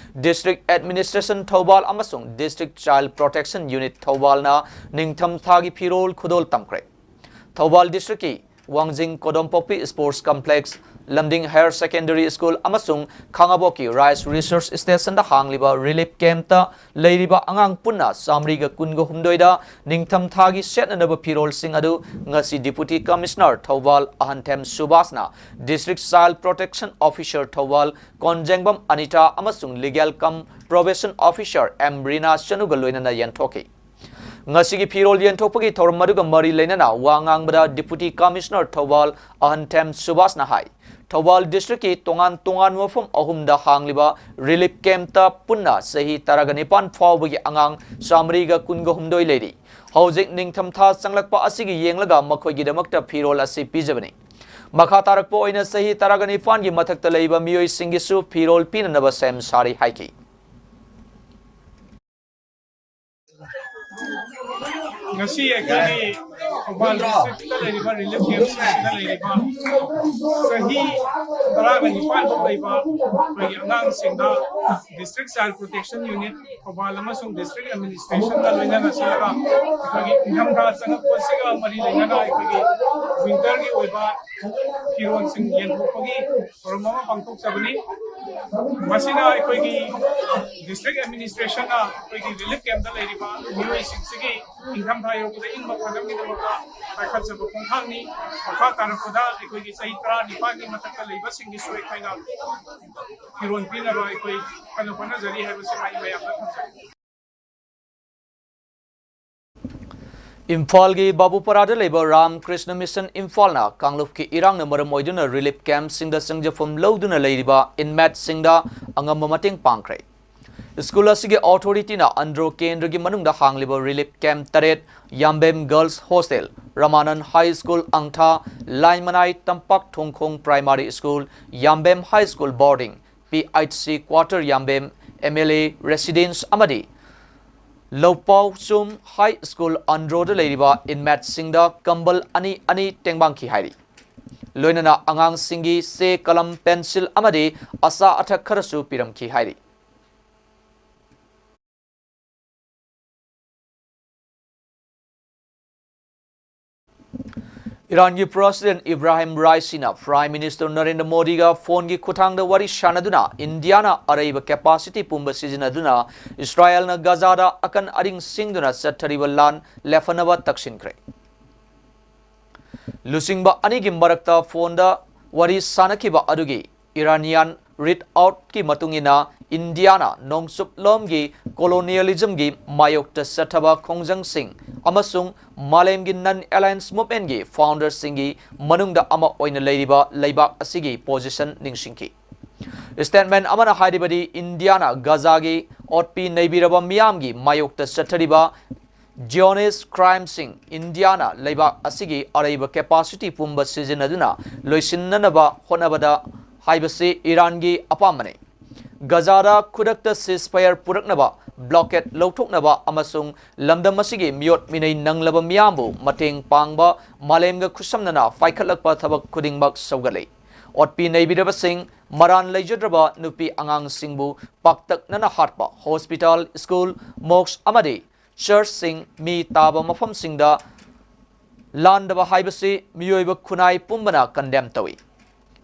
District Administration ꯊꯧꯕꯥꯜ ꯑꯃꯁꯨꯡ District Child Protection Unit ꯊꯧꯕꯥꯜꯅ ꯅꯤꯡꯊꯝꯊꯥꯒꯤ ꯐꯤꯔꯣꯜ ꯈꯨꯗꯣꯜ ꯇꯝꯈ꯭ꯔꯦ꯫ ꯊꯧꯕꯥꯜ districtꯀꯤ ꯋꯥꯡꯖꯤꯡ ꯀꯣꯗꯣꯝꯄꯣꯛꯄꯤ sports complex, ꯂꯝꯗꯤꯡ higher secondary school ꯑꯃꯁꯨꯡ ꯈꯥꯉꯕꯣꯛꯀꯤ rice resource stationꯗ ꯍꯥꯡꯂꯤꯕ relief campꯇ ꯂꯩꯔꯤꯕ ꯑꯉꯥꯡ ꯄꯨꯟꯅ ꯆꯥꯃꯔꯤꯒ ꯀꯨꯟꯒ ꯍꯨꯝꯗꯣꯏꯗ ꯅꯤꯡꯊꯝꯊꯥꯒꯤ ꯁꯦꯠꯅꯅꯕ ꯐꯤꯔꯣꯜꯁꯤꯡ ꯑꯗꯨ ꯉꯁꯤ Deputy Commissioner Thoubal ꯑꯍꯟꯊꯦꯝ ꯁꯨꯕꯥꯁꯅ District Child Protection Officer Thoubal ꯀꯣꯟꯖꯦꯡꯕꯝ Anita ꯑꯃꯁꯨꯡ Legal cum Probation Officer M Rina ꯆꯅꯨꯒ ꯂꯣꯏꯅꯅ ꯌꯦꯟꯊꯣꯛꯈꯤ꯫ ꯉꯁꯤꯒꯤ ꯐꯤꯔꯣꯜ ꯌꯦꯟꯊꯣꯛꯄꯒꯤ ꯊꯧꯔꯝ ꯑꯗꯨꯒ ꯃꯔꯤ ꯂꯩꯅꯅ ꯋꯥ ꯉꯥꯡꯕꯗ Deputy Commissioner ꯊꯧꯕꯥꯜ ꯑꯍꯟꯊꯦꯝ ꯁꯨꯕꯥꯁꯅ ꯍꯥꯏ, ꯊꯧꯕꯥꯜ district ꯀꯤ ꯇꯣꯉꯥꯟ ꯇꯣꯉꯥꯟꯕ ꯃꯐꯝ ꯑꯍꯨꯝꯗ ꯍꯥꯡꯂꯤꯕ relief camp ꯇ ꯄꯨꯟꯅ ꯆꯍꯤ ꯇꯔꯥꯒ ꯅꯤꯄꯥꯟ ꯐꯥꯎꯕꯒꯤ ꯑꯉꯥꯡ ꯆꯥꯃꯔꯤꯒ ꯀꯨꯟꯒ ꯍꯨꯝꯗꯣꯏ ꯂꯩꯔꯤ꯫ ꯍꯧꯖꯤꯛ ꯅꯤꯡꯊꯝꯊꯥ ꯆꯪꯂꯛꯄ ꯑꯁꯤꯒꯤ ꯌꯦꯡꯂꯒ ꯃꯈꯣꯏꯒꯤꯗꯃꯛꯇ ꯐꯤꯔꯣꯜ ꯑꯁꯤ ꯄꯤꯖꯕꯅꯤ꯫ ꯃꯈꯥ ꯇꯥꯔꯛꯄ ꯑꯣꯏꯅ ꯆꯍꯤ ꯇꯔꯥꯒ ꯅꯤꯄꯥꯟꯒꯤ ꯃꯊꯛꯇ ꯂꯩꯕ ꯃꯤꯑꯣꯏꯁꯤꯡꯒꯤꯁꯨ ꯐꯤꯔꯣꯜ ꯄꯤꯅꯅꯕ ꯁꯦꯝ ꯁꯥꯔꯤ ꯍꯥꯏꯈꯤ꯫ ꯉꯁꯤ ꯑꯩꯈꯣꯏꯒꯤ ꯊꯧꯕꯥꯜ district ꯇ ꯂꯩꯔꯤꯕ relief camp ꯁꯤꯡꯁꯤꯗ ꯂꯩꯔꯤꯕ ꯆꯍꯤ ꯇꯔꯥꯒ ꯅꯤꯄꯥꯟ ꯐꯥꯎ ꯂꯩꯕ ꯑꯩꯈꯣꯏꯒꯤ ꯑꯉꯥꯡꯁꯤꯡꯗ District Child Protection Unit Thoubal ꯑꯃꯁꯨꯡ district administration ꯒ ꯂꯣꯏꯅꯅ ꯆꯠꯂꯒ ꯑꯩꯈꯣꯏꯒꯤ ꯏꯪꯊꯝꯊꯥ ꯆꯪꯉꯛꯄꯁꯤꯒ ꯃꯔꯤ ꯂꯩꯅꯅ ꯑꯩꯈꯣꯏꯒꯤ winter ꯒꯤ ꯑꯣꯏꯕ ꯐꯤꯔꯣꯜꯁꯤꯡ ꯌꯦꯟꯊꯣꯛꯄꯒꯤ ꯊꯧꯔꯝ ꯑꯃ ꯄꯥꯡꯊꯣꯛꯆꯕꯅꯤ꯫ ꯃꯁꯤꯅ ꯑꯩꯈꯣꯏꯒꯤ district administration ꯅ ꯑꯩꯈꯣꯏꯒꯤ relief camp ꯇ ꯂꯩꯔꯤꯕ ꯃꯤꯑꯣꯏꯁꯤꯡꯁꯤꯒꯤ ꯏꯪꯊꯝꯊꯥ ꯌꯧꯔꯛꯄꯗ ꯏꯪꯕ ꯐꯪꯅꯕꯒꯤꯗꯃꯛꯇ ꯄꯥꯏꯈꯠꯆꯕ ꯈꯣꯡꯊꯥꯡꯅꯤ꯫ ꯃꯈꯥ ꯇꯥꯔꯛꯄꯗ ꯑꯩꯈꯣꯏꯒꯤ ꯆꯍꯤ ꯇꯔꯥꯅꯤꯄꯥꯟꯒꯤ ꯃꯊꯛꯇ ꯂꯩꯕꯁꯤꯡꯒꯤꯁꯨ ꯑꯩꯈꯣꯏꯅ ꯐꯤꯔꯣꯜ ꯄꯤꯅꯕ ꯑꯩꯈꯣꯏ ꯀꯟꯅ ꯍꯣꯠꯅꯖꯔꯤ ꯍꯥꯏꯕꯁꯤ ꯑꯩ ꯃꯌꯥꯝꯗ ꯊꯝꯖꯒꯦ꯫ ꯏꯝꯐꯥꯜꯒꯤ ꯕꯥꯕꯨꯄꯥꯔꯥꯗ ꯂꯩꯕ ꯔꯥꯝ ꯀ꯭ꯔꯤꯁꯅ ꯃꯤꯁꯟ ꯏꯝꯐꯥꯜꯅ ꯀꯥꯡꯂꯨꯞꯀꯤ ꯏꯔꯥꯡꯅ ꯃꯔꯝ ꯑꯣꯏꯗꯨꯅ relief camp ꯁꯤꯡꯗ ꯆꯪꯖꯐꯝ ꯂꯧꯗꯨꯅ ꯂꯩꯔꯤꯕ inmate ꯁꯤꯡꯗ ꯑꯉꯝꯕ ꯃꯇꯦꯡ ꯄꯥꯡꯈ꯭ꯔꯦ꯫ School ꯑꯁꯤꯒꯤ authority ꯅ ꯑꯟꯗ꯭ꯔꯣ ꯀꯦꯟꯗ꯭ꯔꯒꯤ ꯃꯅꯨꯡꯗ ꯍꯥꯡꯂꯤꯕ relief camp ꯇꯔꯦꯠ, ꯌꯥꯝꯕꯦꯝ Girls Hostel, ꯔꯃꯥꯅꯟ High School ꯑꯪꯊꯥ, ꯂꯥꯏꯃꯅꯥꯏ ꯇꯝꯄꯥꯛ ꯊꯣꯡꯈꯣꯡ Primary School, ꯌꯥꯝꯕꯦꯝ High School Boarding, P H C Quarter ꯌꯥꯝꯕꯦꯝ, M L A Residence ꯑꯃꯗꯤ ꯂꯧꯄꯥꯎꯆꯨꯝ High School ꯑꯟꯗ꯭ꯔꯣꯗ ꯂꯩꯔꯤꯕ inmate ꯁꯤꯡꯗ ꯀꯝꯕꯜ ꯑꯅꯤ ꯑꯅꯤ ꯇꯦꯡꯕꯥꯡꯈꯤ ꯍꯥꯏꯔꯤ꯫ ꯂꯣꯏꯅꯅ ꯑꯉꯥꯡꯁꯤꯡꯒꯤ ꯆꯦ, ꯀꯂꯝ, pencil ꯑꯃꯗꯤ ꯑꯆꯥ ꯑꯊꯛ ꯈꯔꯁꯨ ꯄꯤꯔꯝꯈꯤ ꯍꯥꯏꯔꯤ꯫ ꯏꯔꯥꯟꯒꯤ President Ibrahim ꯔꯥꯏꯁꯤꯅ Prime Minister Narendra ꯃꯣꯗꯤꯒ phone ꯒꯤ ꯈꯨꯠꯊꯥꯡꯗ ꯋꯥꯔꯤ ꯁꯥꯟꯅꯗꯨꯅ ꯏꯟꯗꯤꯌꯥꯅ ꯑꯔꯩꯕ capacity ꯄꯨꯝꯕ ꯁꯤꯖꯤꯟꯅꯗꯨꯅ ꯏꯁꯔꯥꯌꯦꯜꯅ ꯒꯥꯖꯥꯗ ꯑꯀꯟ ꯑꯔꯤꯡ ꯁꯤꯡꯗꯨꯅ ꯆꯠꯊꯔꯤꯕ ꯂꯥꯟ ꯂꯦꯞꯍꯟꯅꯕ ꯇꯛꯁꯤꯟꯈ꯭ꯔꯦ꯫ ꯂꯨꯆꯤꯡꯕ ꯑꯅꯤꯒꯤ ꯃꯔꯛꯇ phone ꯗ ꯋꯥꯔꯤ ꯁꯥꯟꯅꯈꯤꯕ ꯑꯗꯨꯒꯤ Iranian Rideout ꯀꯤ ꯃꯇꯨꯡ ꯏꯟꯅ, ꯏꯟꯗꯤꯌꯥꯅ ꯅꯣꯡꯆꯨꯞꯂꯣꯝꯒꯤ colonialism ꯒꯤ ꯃꯥꯌꯣꯛꯇ ꯆꯠꯊꯕ ꯈꯣꯡꯖꯪꯁꯤꯡ ꯑꯃꯁꯨꯡ ꯃꯥꯂꯦꯝꯒꯤ non-aligned movement ꯀꯤ founder ꯁꯤꯡꯒꯤ ꯃꯅꯨꯡꯗ ꯑꯃ ꯑꯣꯏꯅ ꯂꯩꯔꯤꯕ ꯂꯩꯕꯥꯛ ꯑꯁꯤꯒꯤ position ꯅꯤꯡꯁꯤꯡꯈꯤ꯫ Statement ꯑꯃꯅ ꯍꯥꯏꯔꯤꯕꯗꯤ, ꯏꯟꯗꯤꯌꯥꯅ ꯒꯖꯥꯒꯤ ꯑꯣꯠꯄꯤ ꯅꯩꯕꯤꯔꯕ ꯃꯤꯌꯥꯝꯒꯤ ꯃꯥꯌꯣꯛꯇ ꯆꯠꯊꯔꯤꯕ Zionist crime ꯁꯤꯡ ꯏꯟꯗꯤꯌꯥꯅ ꯂꯩꯕꯥꯛ ꯑꯁꯤꯒꯤ ꯑꯔꯩꯕ capacity ꯄꯨꯝꯕ ꯁꯤꯖꯤꯟꯅꯗꯨꯅ ꯂꯣꯏꯁꯤꯟꯅꯅꯕ ꯍꯣꯠꯅꯕꯗ ꯍꯥꯏꯕꯁꯤ ꯏꯔꯥꯟꯒꯤ ꯑꯄꯥꯝꯕꯅꯤ꯫ ꯒꯖꯥꯗ ꯈꯨꯗꯛꯇ ceasefire ꯄꯨꯔꯛꯅꯕ, blockade ꯂꯧꯊꯣꯛꯅꯕ ꯑꯃꯁꯨꯡ ꯂꯝꯗꯝ ꯑꯁꯤꯒꯤ ꯃꯤꯑꯣꯠ ꯃꯤꯅꯩ ꯅꯪꯂꯕ ꯃꯤꯌꯥꯝꯕꯨ ꯃꯇꯦꯡ ꯄꯥꯡꯕ ꯃꯥꯂꯦꯝꯒ ꯈꯨꯠꯁꯝꯅꯅ ꯄꯥꯏꯈꯠꯂꯛꯄ ꯊꯕꯛ ꯈꯨꯗꯤꯡꯃꯛ ꯁꯧꯒꯠꯂꯤ꯫ ꯑꯣꯠꯄꯤ ꯅꯩꯕꯤꯔꯕꯁꯤꯡ, ꯃꯔꯥꯜ ꯂꯩꯖꯗ꯭ꯔꯕ ꯅꯨꯄꯤ ꯑꯉꯥꯡꯁꯤꯡꯕꯨ ꯄꯥꯛꯇꯛꯅꯅ ꯍꯥꯠꯄ, hospital, school, mosque ꯑꯃꯗꯤ church ꯁꯤꯡ, ꯃꯤ ꯇꯥꯕ ꯃꯐꯝꯁꯤꯡꯗ ꯂꯥꯟꯗꯕ ꯍꯥꯏꯕꯁꯤ ꯃꯤꯑꯣꯏꯕ ꯈꯨꯟꯅꯥꯏ ꯄꯨꯝꯕꯅ condemn ꯇꯧꯏ꯫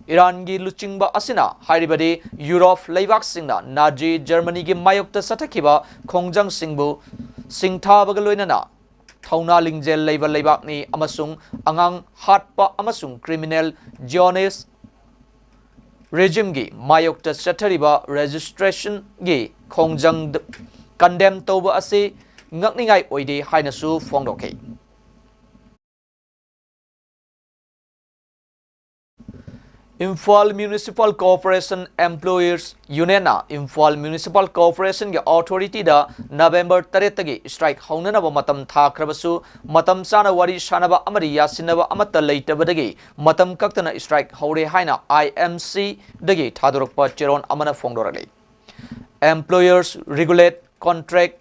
ꯏꯔꯥꯟꯒꯤ ꯂꯨꯆꯤꯡꯕ ꯑꯁꯤꯅ ꯍꯥꯏꯔꯤꯕꯗꯤ, ꯌꯨꯔꯣꯞ ꯂꯩꯕꯥꯛꯁꯤꯡꯅ ꯅꯥꯖꯤ ꯖꯔꯃꯅꯤꯒꯤ ꯃꯥꯌꯣꯛꯇ ꯆꯠꯊꯈꯤꯕ ꯈꯣꯡꯖꯪꯁꯤꯡꯕꯨ ꯁꯤꯡꯊꯥꯕꯒ ꯂꯣꯏꯅꯅ ꯊꯧꯅꯥ ꯂꯤꯡꯖꯦꯜ ꯂꯩꯕ ꯂꯩꯕꯥꯛꯅꯤ ꯑꯃꯁꯨꯡ ꯑꯉꯥꯡ ꯍꯥꯠꯄ ꯑꯃꯁꯨꯡ criminal Zionist regime ꯒꯤ ꯃꯥꯌꯣꯛꯇ ꯆꯠꯊꯔꯤꯕ registration ꯒꯤ ꯈꯣꯡꯖꯪ condemn ꯇꯧꯕ ꯑꯁꯤ ꯉꯛꯅꯤꯡꯉꯥꯏ ꯑꯣꯏꯗꯦ ꯍꯥꯏꯅꯁꯨ ꯐꯣꯡꯗꯣꯛꯈꯤ꯫ Imphal Municipal Corporation Employers Union ꯅ Imphal Municipal Corporation ꯒꯤ authority ꯗ November ꯇꯔꯦꯠꯇꯒꯤ strike ꯍꯧꯅꯅꯕ ꯃꯇꯝ ꯊꯥꯈ꯭ꯔꯕꯁꯨ, ꯃꯇꯝ ꯆꯥꯅ ꯋꯥꯔꯤ ꯁꯥꯅꯕ ꯑꯃꯗꯤ ꯌꯥꯁꯤꯟꯅꯕ ꯑꯃꯠꯇ ꯂꯩꯇꯕꯗꯒꯤ ꯃꯇꯝ ꯀꯛꯇꯅ strike ꯍꯧꯔꯦ ꯍꯥꯏꯅ I M C ꯗꯒꯤ ꯊꯥꯗꯣꯔꯛꯄ ꯆꯦꯔꯣꯜ ꯑꯃꯅ ꯐꯣꯡꯗꯣꯔꯛꯂꯤ꯫ Employers Regulate Contract,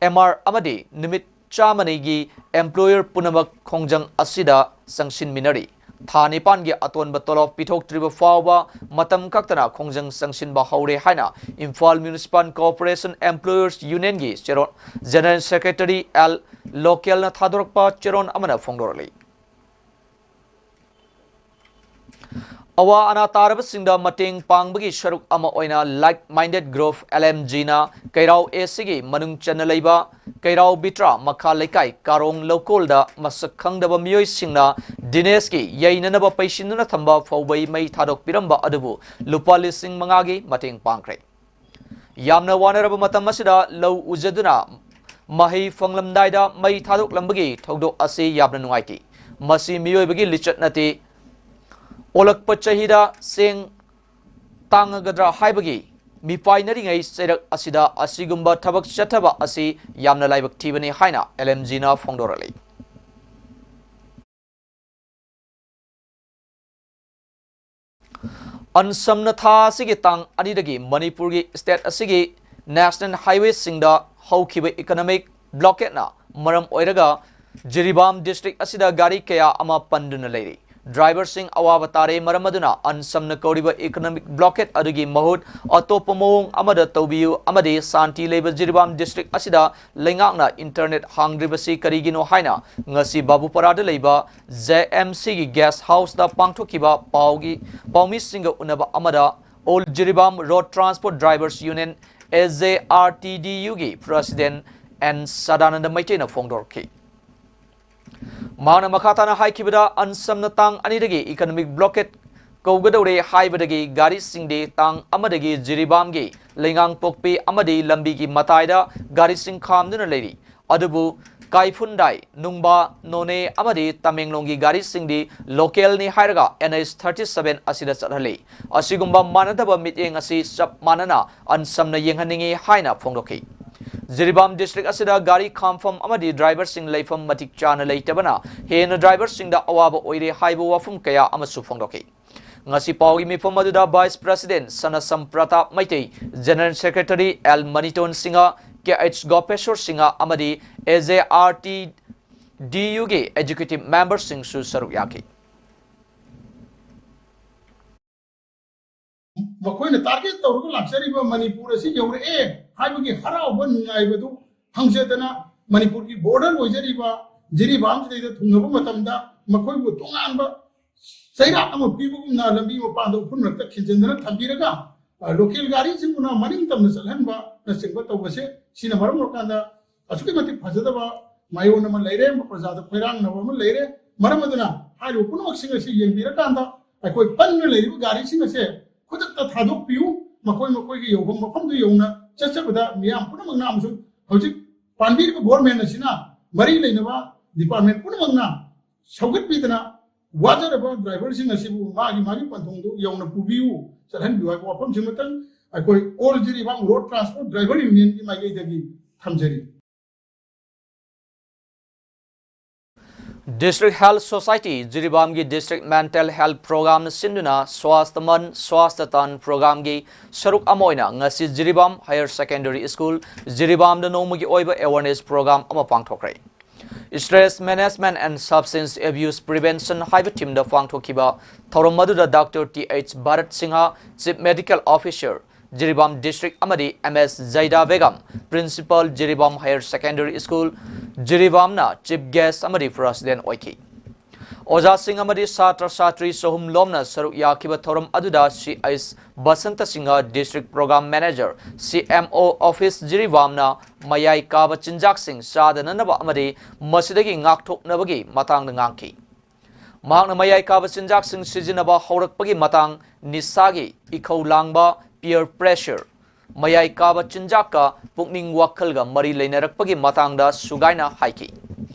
M R, ꯑꯃꯗꯤ ꯅꯨꯃꯤꯠ ꯆꯥꯝꯃꯅꯤꯒꯤ employer ꯄꯨꯝꯅꯃꯛ ꯈꯣꯡꯖꯪ ꯑꯁꯤꯗ ꯆꯪꯁꯤꯟꯃꯤꯟꯅꯔꯤ꯫ ꯊꯥ ꯅꯤꯄꯥꯟꯒꯤ ꯑꯇꯣꯟꯕ ꯇꯣꯂꯣꯞ ꯄꯤꯊꯣꯛꯇ꯭ꯔꯤꯕ ꯐꯥꯎꯕ ꯃꯇꯝ ꯀꯛꯇꯅ ꯈꯣꯡꯖꯪ ꯆꯪꯁꯤꯟꯕ ꯍꯧꯔꯦ ꯍꯥꯏꯅ Imphal Municipal Corporation Employers Union ꯒꯤ ꯆꯦꯔꯣꯜ, General Secretary L ꯂꯣꯀꯦꯜꯅ ꯊꯥꯗꯣꯔꯛꯄ ꯆꯦꯔꯣꯜ ꯑꯃꯅ ꯐꯣꯡꯗꯣꯔꯛꯂꯤ꯫ ꯑꯋꯥ ꯑꯅꯥ ꯇꯥꯔꯕꯁꯤꯡꯗ ꯃꯇꯦꯡ ꯄꯥꯡꯕꯒꯤ ꯁꯔꯨꯛ ꯑꯃ ꯑꯣꯏꯅ Like Minded Group, L M G, ꯅ ꯀꯩꯔꯥꯎ A C ꯒꯤ ꯃꯅꯨꯡ ꯆꯟꯅ ꯂꯩꯕ ꯀꯩꯔꯥꯎ ꯕꯤꯇ꯭ꯔꯥ ꯃꯈꯥ ꯂꯩꯀꯥꯏ ꯀꯥꯔꯣꯡ ꯂꯧꯀꯣꯜꯗ ꯃꯁꯛ ꯈꯪꯗꯕ ꯃꯤꯑꯣꯏꯁꯤꯡꯅ ꯗꯤꯅꯦꯁꯀꯤ ꯌꯩꯅꯅꯕ ꯄꯩꯁꯤꯟꯗꯨꯅ ꯊꯝꯕ ꯐꯧꯕꯩ ꯃꯩ ꯊꯥꯗꯣꯛꯄꯤꯔꯝꯕ ꯑꯗꯨꯕꯨ ꯂꯨꯄꯥ ꯂꯤꯁꯤꯡ ꯃꯉꯥꯒꯤ ꯃꯇꯦꯡ ꯄꯥꯡꯈ꯭ꯔꯦ꯫ ꯌꯥꯝꯅ ꯋꯥꯅꯔꯕ ꯃꯇꯝ ꯑꯁꯤꯗ ꯂꯧ ꯎꯖꯗꯨꯅ ꯃꯍꯩ ꯐꯪꯂꯝꯗꯥꯏꯗ ꯃꯩ ꯊꯥꯗꯣꯛꯂꯝꯕꯒꯤ ꯊꯧꯗꯣꯛ ꯑꯁꯤ ꯌꯥꯝꯅ ꯅꯨꯡꯉꯥꯏꯇꯦ꯫ ꯃꯁꯤ ꯃꯤꯑꯣꯏꯕꯒꯤ ꯂꯤꯆꯠ ꯅꯠꯇꯦ꯫ ꯑꯣꯜꯂꯛꯄ ꯆꯍꯤꯗ ꯆꯦꯡ ꯇꯥꯡꯉꯒꯗ꯭ꯔꯥ ꯍꯥꯏꯕꯒꯤ ꯃꯤꯄꯥꯏꯅꯔꯤꯉꯩ ꯆꯩꯔꯛ ꯑꯁꯤꯗ ꯑꯁꯤꯒꯨꯝꯕ ꯊꯕꯛ ꯆꯠꯊꯕ ꯑꯁꯤ ꯌꯥꯝꯅ ꯂꯥꯏꯕꯛ ꯊꯤꯕꯅꯤ ꯍꯥꯏꯅ L M G ꯅ ꯐꯣꯡꯗꯣꯔꯛꯂꯤ꯫ ꯑꯟꯁꯝꯅ ꯊꯥ ꯑꯁꯤꯒꯤ ꯇꯥꯡ ꯑꯅꯤꯗꯒꯤ ꯃꯅꯤꯄꯨꯔꯒꯤ state ꯑꯁꯤꯒꯤ national highwayꯁꯤꯡꯗ ꯍꯧꯈꯤꯕ economic blockadeꯅ ꯃꯔꯝ ꯑꯣꯏꯔꯒ ꯖꯤꯔꯤꯕꯥꯝ district ꯑꯁꯤꯗ ꯒꯥꯔꯤ ꯀꯌꯥ ꯑꯃ ꯄꯟꯗꯨꯅ ꯂꯩꯔꯤ꯫ Driverꯁꯤꯡ ꯑꯋꯥꯕ ꯇꯥꯔꯦ, ꯃꯔꯝ ꯑꯗꯨꯅ ꯑꯟꯁꯝꯅ ꯀꯧꯔꯤꯕ economic blockade ꯑꯗꯨꯒꯤ ꯃꯍꯨꯠ ꯑꯇꯣꯞꯄ ꯃꯑꯣꯡ ꯑꯃꯗ ꯇꯧꯕꯤꯌꯨ ꯑꯃꯗꯤ ꯁꯥꯟꯇꯤ ꯂꯩꯕ ꯖꯤꯔꯤꯕꯥꯝ district ꯑꯁꯤꯗ ꯂꯩꯉꯥꯛꯅ internet ꯍꯥꯡꯗ꯭ꯔꯤꯕꯁꯤ ꯀꯔꯤꯒꯤꯅꯣ ꯍꯥꯏꯅ ꯉꯁꯤ ꯕꯥꯕꯨꯄꯥꯔꯥꯗ ꯂꯩꯕ J M Cꯒꯤ guest houseꯇ ꯄꯥꯡꯊꯣꯛꯈꯤꯕ ꯄꯥꯎꯒꯤ ꯄꯥꯎꯃꯤꯁꯤꯡꯒ ꯎꯅꯕ ꯑꯃꯗ All Jiribam Road Transport Drivers Union, A J R T D Uꯒꯤ president N Sadananda ꯃꯩꯇꯩꯅ ꯐꯣꯡꯗꯣꯔꯛꯈꯤ꯫ ꯃꯍꯥꯛꯅ ꯃꯈꯥ ꯇꯥꯅ ꯍꯥꯏꯈꯤꯕꯗ, ꯑꯟꯁꯝꯅ ꯇꯥꯡ ꯑꯅꯤꯗꯒꯤ economic blockade ꯀꯧꯒꯗꯧꯔꯦ ꯍꯥꯏꯕꯗꯒꯤ ꯒꯥꯔꯤꯁꯤꯡꯗꯤ ꯇꯥꯡ ꯑꯃꯗꯒꯤ ꯖꯤꯔꯤꯕꯥꯝꯒꯤ ꯂꯩꯉꯥꯡꯄꯣꯛꯄꯤ ꯑꯃꯗꯤ ꯂꯝꯕꯤꯒꯤ ꯃꯇꯥꯏꯗ ꯒꯥꯔꯤꯁꯤꯡ ꯈꯥꯝꯗꯨꯅ ꯂꯩꯔꯤ꯫ ꯑꯗꯨꯕꯨ ꯀꯥꯏꯐꯨꯟꯗꯥꯏ, ꯅꯨꯡꯕꯥ, ꯅꯣꯅꯦ ꯑꯃꯗꯤ ꯇꯃꯦꯡꯂꯣꯡꯒꯤ ꯒꯥꯔꯤꯁꯤꯡꯗꯤ localꯅꯤ ꯍꯥꯏꯔꯒ N H thirty seven ꯑꯁꯤꯗ ꯆꯠꯍꯜꯂꯤ꯫ ꯑꯁꯤꯒꯨꯝꯕ ꯃꯥꯟꯅꯗꯕ ꯃꯤꯠꯌꯦꯡ ꯑꯁꯤ ꯆꯞ ꯃꯥꯟꯅꯅ ꯑꯟꯁꯝꯅ ꯌꯦꯡꯍꯟꯅꯤꯡꯏ ꯍꯥꯏꯅ ꯐꯣꯡꯗꯣꯛꯈꯤ꯫ ꯖꯤꯔꯤꯕꯥꯝ district ꯑꯁꯤꯗ ꯒꯥꯔꯤ ꯈꯥꯝꯐꯝ ꯑꯃꯗꯤ driverꯁꯤꯡ ꯂꯩꯐꯝ ꯃꯇꯤꯛ ꯆꯥꯅ ꯂꯩꯇꯕꯅ ꯍꯦꯟꯅ driverꯁꯤꯡꯗ ꯑꯋꯥꯕ ꯑꯣꯏꯔꯦ ꯍꯥꯏꯕ ꯋꯥꯐꯝ ꯀꯌꯥ ꯑꯃꯁꯨ ꯐꯣꯡꯗꯣꯛꯈꯤ꯫ ꯉꯁꯤ ꯄꯥꯎꯒꯤ ꯃꯤꯐꯝ ꯑꯗꯨꯗ Vice President ꯁꯅꯥꯁꯝ Pratap Meitei, General Secretary L ꯃꯅꯤꯇꯣꯟ Singh, K H ꯒꯣꯄꯦꯁꯣꯔ Singh ꯑꯃꯗꯤ A J R T D Uꯒꯤ executive memberꯁꯤꯡꯁꯨ ꯁꯔꯨꯛ ꯌꯥꯈꯤ꯫ ꯃꯈꯣꯏꯅ target ꯇꯧꯔꯒ ꯂꯥꯛꯆꯔꯤꯕ ꯃꯅꯤꯄꯨꯔ ꯑꯁꯤ ꯌꯧꯔꯛꯑꯦ ꯍꯥꯏꯕꯒꯤ ꯍꯔꯥꯎꯕ ꯅꯨꯡꯉꯥꯏꯕꯗꯨ ꯐꯪꯖꯗꯅ ꯃꯅꯤꯄꯨꯔꯒꯤ border ꯑꯣꯏꯖꯔꯤꯕ ꯖꯤꯔꯤꯕꯥꯝꯁꯤꯗꯩꯗ ꯊꯨꯡꯂꯕ ꯃꯇꯝꯗ ꯃꯈꯣꯏꯕꯨ ꯇꯣꯉꯥꯟꯕ ꯆꯩꯔꯥꯛ ꯑꯃ ꯄꯤꯕꯒꯨꯝꯅ ꯂꯝꯕꯤ ꯃꯄꯥꯟꯗ ꯎꯐꯨꯟ ꯃꯔꯛꯇ ꯈꯤꯟꯖꯤꯟꯗꯨꯅ ꯊꯝꯕꯤꯔꯒ, ꯑ, ꯂꯣꯀꯦꯜ ꯒꯥꯔꯤꯁꯤꯡꯕꯨꯅ ꯃꯅꯤꯡ ꯇꯝꯅ ꯆꯠꯍꯟꯕꯅꯆꯤꯡꯕ ꯇꯧꯕꯁꯦ, ꯁꯤꯅ ꯃꯔꯝ ꯑꯣꯏꯔꯀꯥꯟꯗ ꯑꯁꯨꯛꯀꯤ ꯃꯇꯤꯛ ꯐꯖꯗꯕ ꯃꯥꯏꯑꯣꯟ ꯑꯃ ꯂꯩꯔꯦ, ꯄ꯭ꯔꯖꯥꯗ ꯈꯣꯏꯔꯥꯡꯅꯕ ꯑꯃ ꯂꯩꯔꯦ꯫ ꯃꯔꯝ ꯑꯗꯨꯅ ꯍꯥꯏꯔꯤꯕ ꯄꯨꯝꯅꯃꯛꯁꯤꯡ ꯑꯁꯤ ꯌꯦꯡꯕꯤꯔꯀꯥꯟꯗ ꯑꯩꯈꯣꯏ ꯄꯟꯅ ꯂꯩꯔꯤꯕ ꯒꯥꯔꯤꯁꯤꯡ ꯑꯁꯦ ꯈꯨꯗꯛꯇ ꯊꯥꯗꯣꯛꯄꯤꯌꯨ꯫ ꯃꯈꯣꯏ ꯃꯈꯣꯏꯒꯤ ꯌꯧꯐꯝ ꯃꯐꯝꯗꯨ ꯌꯧꯅ ꯆꯠꯆꯕꯗ ꯃꯤꯌꯥꯝ ꯄꯨꯝꯅꯃꯛꯅ ꯑꯃꯁꯨꯡ ꯍꯧꯖꯤꯛ ꯄꯥꯟꯕꯤꯔꯤꯕ ꯒꯣꯔꯃꯦꯟ ꯑꯁꯤꯅ ꯃꯔꯤ ꯂꯩꯅꯕ ꯗꯤꯄꯥꯔꯠꯃꯦꯟ ꯄꯨꯝꯅꯃꯛꯅ ꯁꯧꯒꯠꯄꯤꯗꯅ ꯋꯥꯖꯔꯕ ꯗ꯭ꯔꯥꯏꯚꯔꯁꯤꯡ ꯑꯁꯤꯕꯨ ꯃꯥꯒꯤ ꯃꯥꯒꯤ ꯄꯟꯊꯨꯡꯗꯨ ꯌꯧꯅ ꯄꯨꯕꯤꯌꯨ, ꯆꯠꯍꯟꯕꯤꯌꯨ ꯍꯥꯏꯕ ꯋꯥꯐꯝꯁꯤꯃꯇꯪ ꯑꯩꯈꯣꯏ all Jiribam road transport driver ꯌꯨꯅꯤꯌꯟꯒꯤ ꯃꯥꯏꯀꯩꯗꯒꯤ ꯊꯝꯖꯔꯤ꯫ District Health Society ꯖꯤꯔꯤꯕꯥꯝꯒꯤ District Mental Health Programꯅ ꯁꯤꯟꯗꯨꯅ ꯁ꯭ꯋꯥꯁꯊ ꯃꯟ ꯁ꯭ꯋꯥꯁꯊ ꯇꯟ ꯄ꯭ꯔꯣꯒ꯭ꯔꯥꯝꯒꯤ ꯁꯔꯨꯛ ꯑꯃ ꯑꯣꯏꯅ ꯉꯁꯤ ꯖꯤꯔꯤꯕꯥꯝ Higher Secondary School ꯖꯤꯔꯤꯕꯥꯝꯗ ꯅꯣꯡꯃꯒꯤ ꯑꯣꯏꯕ awareness program ꯑꯃ ꯄꯥꯡꯊꯣꯛꯈ꯭ꯔꯦ꯫ Stress Management and Substance Abuse Prevention ꯍꯥꯏꯕ ꯊꯤꯝꯗ ꯄꯥꯡꯊꯣꯛꯈꯤꯕ ꯊꯧꯔꯝ ꯑꯗꯨꯗ doctor T H Bharat Singh, Chief Medical Officer, Jiribam District ꯑꯃꯗꯤ M S Zaida Begum, Principal Jiribam Higher Secondary School ꯖꯤꯔꯤꯕꯥꯝꯅ Chief Guest ꯑꯃꯗꯤ President ꯑꯣꯏꯈꯤ꯫ ꯑꯣꯖꯥꯁꯤꯡ ꯑꯃꯗꯤ ꯁꯥꯇ꯭ꯔ ꯁꯥꯇ꯭ꯔꯤ ꯆꯍꯨꯝ ꯂꯣꯝꯅ ꯁꯔꯨꯛ ꯌꯥꯈꯤꯕ ꯊꯧꯔꯝ ꯑꯗꯨꯗ ꯁꯤ H Basanta Singh, District Program Manager, ꯁꯤ ꯑꯦꯝ ꯑꯣ Office ꯖꯤꯔꯤꯕꯥꯝꯅ ꯃꯌꯥꯏ ꯀꯥꯕ ꯆꯤꯟꯖꯥꯛꯁꯤꯡ ꯆꯥꯗꯅꯅꯕ ꯑꯃꯗꯤ ꯃꯁꯤꯗꯒꯤ ꯉꯥꯛꯊꯣꯛꯅꯕꯒꯤ ꯃꯇꯥꯡꯗ ꯉꯥꯡꯈꯤ꯫ ꯃꯍꯥꯛꯅ ꯃꯌꯥꯏ ꯀꯥꯕ ꯆꯤꯟꯖꯥꯛꯁꯤꯡ ꯁꯤꯖꯤꯟꯅꯕ ꯍꯧꯔꯛꯄꯒꯤ ꯃꯇꯥꯡ, ꯅꯤꯁꯥꯒꯤ ꯏꯈꯧ ꯂꯥꯡꯕ, peer pressure, ꯃꯌꯥꯏ ꯀꯥꯕ ꯆꯤꯟꯖꯥꯛꯀ ꯄꯨꯛꯅꯤꯡ ꯋꯥꯈꯜꯒ ꯃꯔꯤ ꯂꯩꯅꯔꯛꯄꯒꯤ ꯃꯇꯥꯡꯗ ꯁꯨꯒꯥꯏꯅ ꯍꯥꯏꯈꯤ꯫